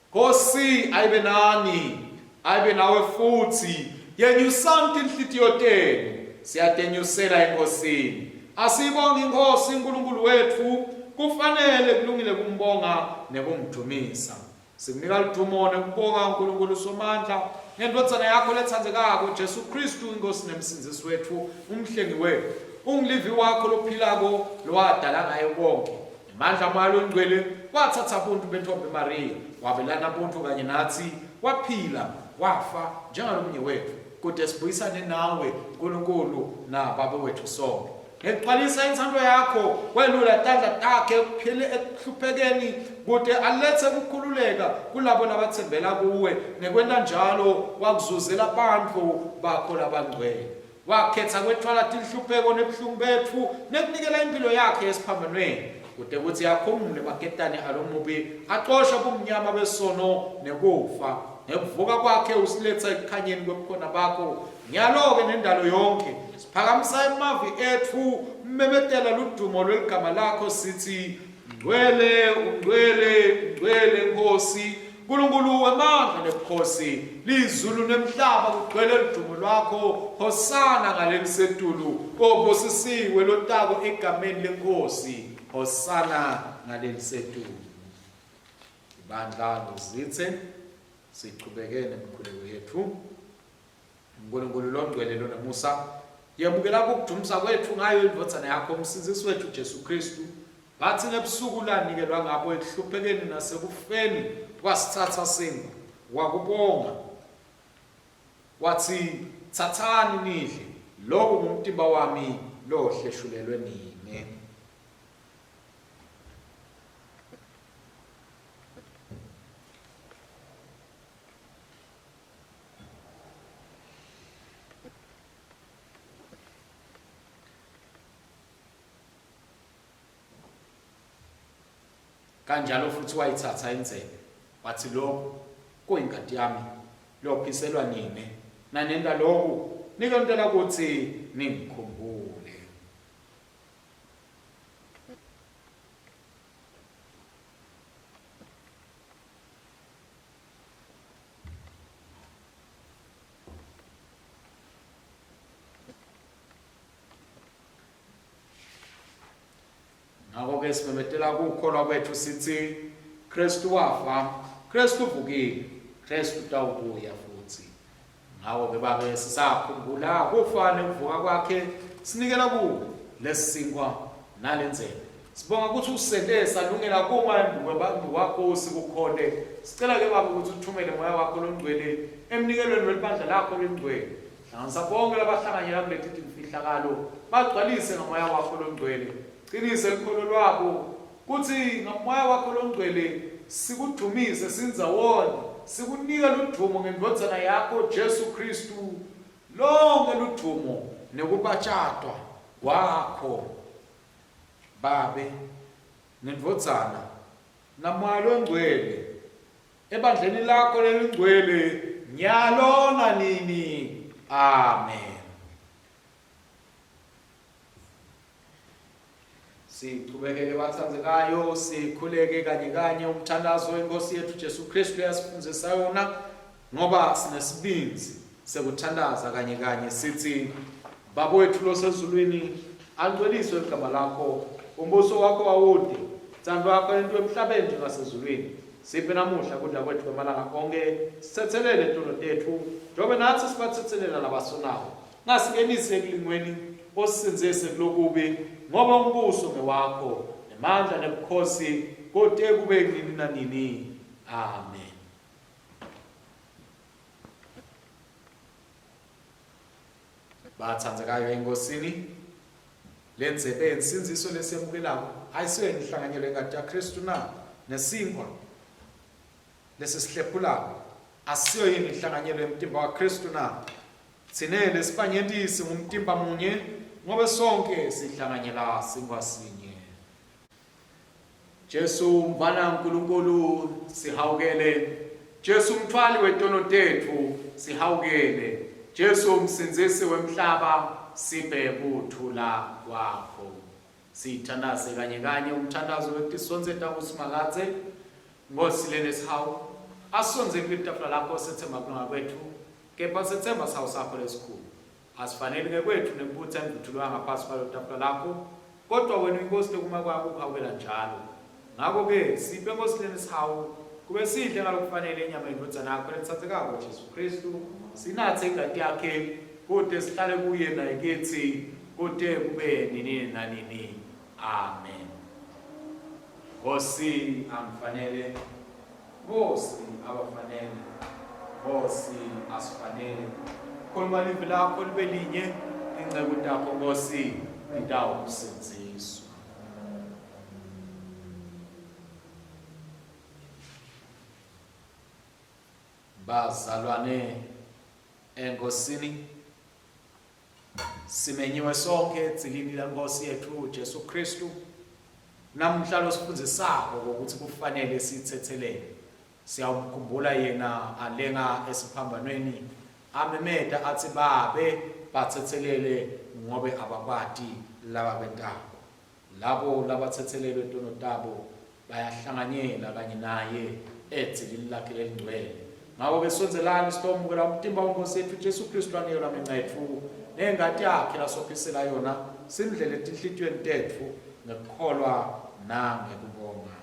Nkosi ayibe nani, ayibe nawe futsi. Yenyusani tinhlitiyo tenu, siyatenyusela eNkosini. Asiyibonge iNkhosi uNkulunkulu wetfu, kufanele kulungile kumbonga nekumdvumisa. Sikunika ludumo nekubonga uNkulunkulu Somandla ngendvodzana yakho letsandzekako Jesu Khristu iNkhosi nemsindzisi wetfu, umhlengi wetfu. Ungilivi wakho lophilako lowadala ngaye konkhe. Ngemandla aMoya loNgcwele watsatsa buntfu bentfombi Mariya, wabelana buntfu kanye natsi, waphila, wafa njengalomunye wetfu, kute sibuyisane nawe Nkulunkulu naBabe wetfu sonkhe. Ngekugcwalisa intsandvo yakho, welula tandla takhe ekuphile ekuhluphekeni kute aletse kukhululeka kulabo labatsembela kuwe. Ngekwenta njalo wakuzuzela bantfu bakho labangcwele. Wakhetsa kwetfwala tinhlupheko nebuhlungu betfu nekunikela imphilo yakhe esiphambanweni kute kutsi akhumule emaketane alomubi acoshe bumnyama besono nekufa. Ngekuvuka kwakhe usiletsa ekukhanyeni kwebukhona bakho. Nyalo-ke nendalo yonkhe siphakamisa emavi etfu memetela ludumo lweligama lakho sithi Ngcwele, ungcwele, ungcwele Nkosi, Nkulunkulu wemandla nebukhosi, lizulu nemhlaba kugcwele ludumo lwakho. Hosana ngalelisetulu, obusisiwe lotako egameni leNkosi. Hosana ngalelisetulu. Ibandla lizithe sichubeke nemikhuleko yethu. Nkulunkulu longcwele lonemusa, yemukela kukudumisa kwetfu ngayo indvodzana yakho umsindzisi wetfu Jesu Khristu. Batsi ngebusuku lanikelwa ngabo ekuhluphekeni nasekufeni, wasitsatsa sinkwa, wakubonga, watsi, Tsatsani nidle, loku ngumtimba wami lohleshulelwe nine. Kanjalo futhi wayithatha indzebe, wathi, Lokhu kuyingati yami lophiselwa nine, nanenta loku nikwentela kutsi ningikhumbule. Ngakho-ke simemetela kukholwa kwetfu sitsi Kristu wafa, Kristu uvukile, Kristu utawubuya futsi. Ngakho-ke Babe sisakhumbula kufa nekuvuka kwakhe sinikela kuwe lesinkwa nalendzebe. Sibonga kutsi usente salungela kuma embikwakho sikukhonte. Sicela-ke Babe kutsi uthumele Moya wakho loNgcwele emnikelweni welibandla lakho lelingcwele. Hlanganisa bonke labahlanganyela kuleti timfihlakalo, bagcwalise ngaMoya wakho loNgcwele. Cinise lukholo lwabo, kutsi ngaMoya wakho loNgcwele sikudvumise sindzawonye, sikunike ludvumo ngeNdvodzana yakho Jesu Khristu, lonkhe ludvumo nekubatjatwa kwakho. Babe, neNdvodzana, naMoya loNgcwele, ebandleni lakho lelingcwele, nyalo nanini. Amen. Sichubekeke batsandzekayo sikhuleke kanye kanye umthandazo wenkosi yethu Jesu Kristu yasifundzisa yona ngoba sinesibindzi sekuthandaza kanye kanye sithi Baba wethu losezulwini angcweliswe igama lakho umbuso wakho awude ntsando yakho yentiwe emhlabeni njengasezulwini siphe namuhla kudla kwethu kwemalanga onke sithethelele tono tethu njengoba nathi sibathethelela labasonako Ngasingenisi ekulingweni, osisindzise kulokubi, ngoba umbuso ngewakho, nemandla nebukhosi, kute kube nini nanini. Amen. Bathandzekayo eNkosini, lendzebe yensindziso lesiyemukelako ayisiyo inhlanganyelo yengati yaKristu na? Nesinkhwa lesisihlephulako asiyo yini inhlanganyelo yemtimba waKristu na? Tsine lesibanyenti singumtimba munye ngobe sonkhe sihlanganyela sinkhwa sinye. Jesu mfana Nkulunkulu sihawukele. Jesu mthwali wetono tetfu sihawukele. Jesu msindzisi wemhlaba siphe kuthula kwakho. Sithandaze kanye kanye umthandazo wekutisondzeta kuSimakadze. Nkosi lenesihawu, asisondzeli kulitafula lakho sethemba kulunga kwetfu, kepha sethemba sihawu sakho lesikhulu. Asifaneli ngekwetfu nekubutsa imvutfulo yangaphasi kwalo tafula lakho, kodvwa wena uyiNkhosi lekuma kwakho kuhawukela njalo. Ngako-ke siphe Nkhosi lenesihawu, kube sidle ngalokufanele inyama yeNdvodzana yakho letsandzekako Jesu Khristu, sinatse ingati yakhe, kute sihlale kuye naye kitsi, kute kube nini nanini. Amen. Nkosi angifanele, Nkosi abafanele, Nkosi asifanele. Khuluma livi lakho libe linye, tinceku takho Nkosi titawusindziswa. Bazalwane eNkosini Simenyiwe sonke edzilini leNkosi yetfu Jesu Khristu namuhla losifundzisako ukuthi kufanele sithethelele. Siyawumkhumbula yena alenga esiphambanweni amemeta atsi Babe bathethelele ngobe abakwati labakwentako. Labo labatsetselelwe tono tabo bayahlanganyela kanye naye edzilini lakhe lelingcwele. Ngako-ke sondzelani sitomukela umtimba weNkhosi yetfu Jesu Khristu lanikelwa ngenca yetfu nengati yakhe lasophisela yona simdlele etinhlitiyweni tetfu ngekukholwa nangekubonga.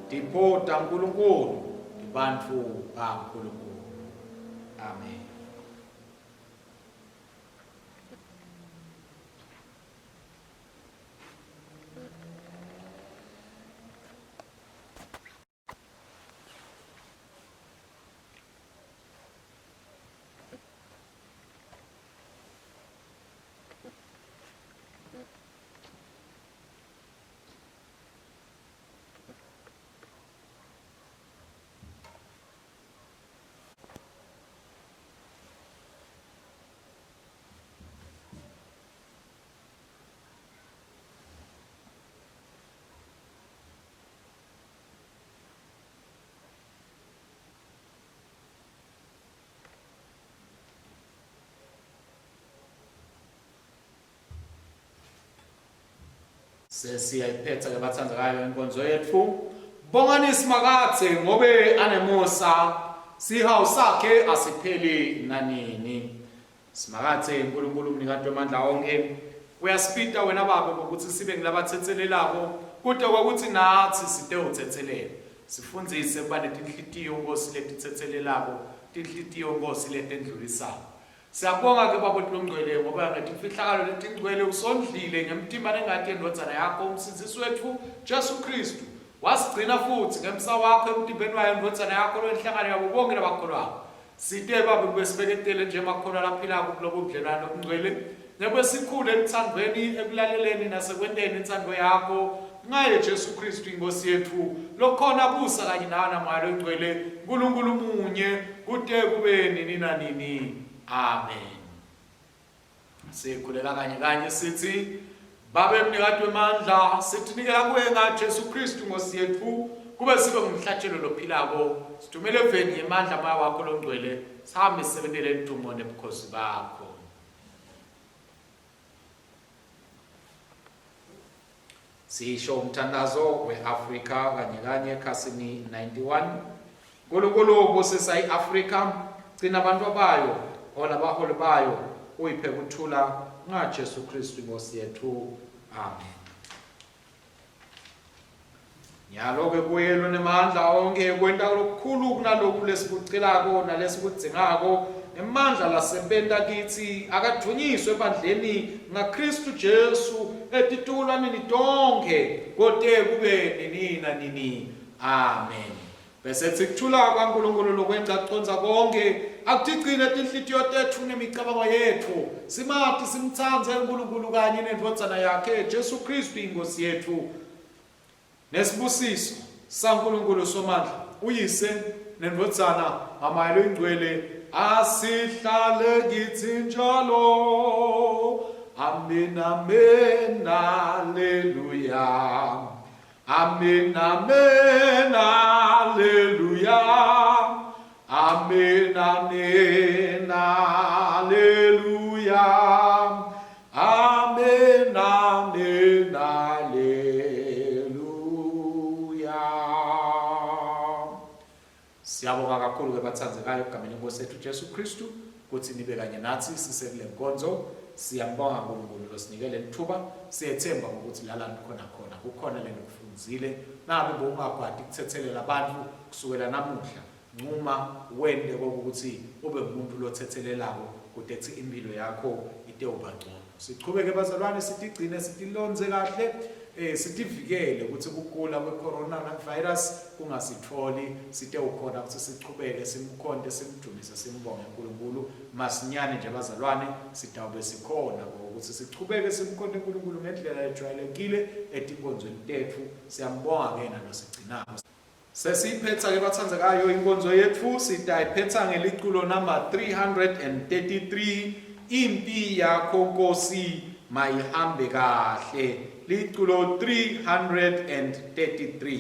Tipho taNkulunkulu tibantfu baNkulunkulu. Amen. Sesiyayiphetha ke bathandzekayo inkonzo yetfu. Bongani Simakadze ngobe anemusa, sihawu sakhe asipheli nanini. Simakadze Nkulunkulu mnikati wemandla onkhe, uyasibita wena Babe ngokuthi sibe ngilabathethelelako kute kwekutsi natsi sitewutsetselela. Sifundzise kuba netinhlitiyo Nkhosi letitsetselelako, tinhlitiyo Nkhosi letendlulisako. Siyabonga ke Baba Longcwele ngoba ngetimfihlakalo letingcwele usondlile ngemtimba nengati yendvodzana yakho umsindzisi wetfu Jesu Khristu. Wasigcina futsi ngemsa wakho emtimbeni wayo indvodzana yakho loyinhlangano yabo bonke labakholwako. Site Babe kube sibeketele njengemakholwa laphilako kulobu budlelwane lobungcwele nekube sikhule elutsandvweni, ekulaleleni nasekwenteni intsandvo yakho ngaye Jesu Khristu iNkhosi yetfu lokhona busa kanye nawe naMoya loNgcwele Nkulunkulu munye kute kube nini nanini. Amen. Sikhuleka kanye kanye sithi Babe mnikati wemandla sitinikela kuwe ngaJesu Kristu Nkosi yetfu kube sibe ngumhlatshelo lophilako situmele eveni ngemandla moya wakho longcwele sihambe sisebentele ludumo nebukhosi bakho. Sisho umthandazo we-Afrika kanye kanye ekhasini 91. Nkulunkulu busisa i-Afrika, gcina abantu bayo, hola abaholi bayo, uyiphe kuthula ngaJesu Kristu inkosi yethu. Amen. Nyalo-ke kuye lonemandla onkhe kwenta lokukhulu kunaloku lesikucelako nalesikudzingako ngemandla lasebenta kitsi akadvunyiswe ebandleni ngaKhristu Jesu etitukulwaneni tonkhe kote kube nini nanini. Amen. Bese tsi kuthula kwaNkulunkulu lokwengca kucondza konkhe akutigcine tinhlitiyo tetfu nemicabango yetfu simati simtsandze uNkulunkulu kanye nendvodzana yakhe Jesu Khristu iNkhosi yetfu. Nesibusiso saNkulunkulu Somandla, uYise neNdvodzana ngaMoya loyiNgcwele asihlale kitsi njalo. Amen, amen, haleluya. Amen, amen, haleluya. Amen, amen, haleluya. Amen, amen, haleluya. Siyabonga kakhulu ke bathandzekayo egameni lenkosi yethu Jesu Kristu ukuthi nibe kanye nathi sisekule nkonzo. Siyambonga uNkulunkulu losinike lelithuba. Siyethemba ukuthi la nikhona khona kukhona lenikufundzile. Nangabe bowungakwati kuthethelela abantu kusukela namuhla Ncuma wente kokuthi ube ngumuntu lothethelelako kute kutsi imphilo yakho itewuba ncono. Sichubeke bazalwane sitigcine sitilondze kahle eh sitivikele kutsi kugula kwe-corona virus kungasitfoli sitewukhona kutsi sichubeke simkhonte simdumise simbonge uNkulunkulu masinyane nje bazalwane sitawube sikhona ukuthi sichubeke simkhonte uNkulunkulu ngendlela lejwayelekile etinkonzweni tetfu siyambonga ke nalosigcinako Sesiyiphetsa ke batsandzekayo inkonzo yetfu sitayiphetsa ngeliculo number 333 impi yakho Nkosi mayihambe kahle liculo 333.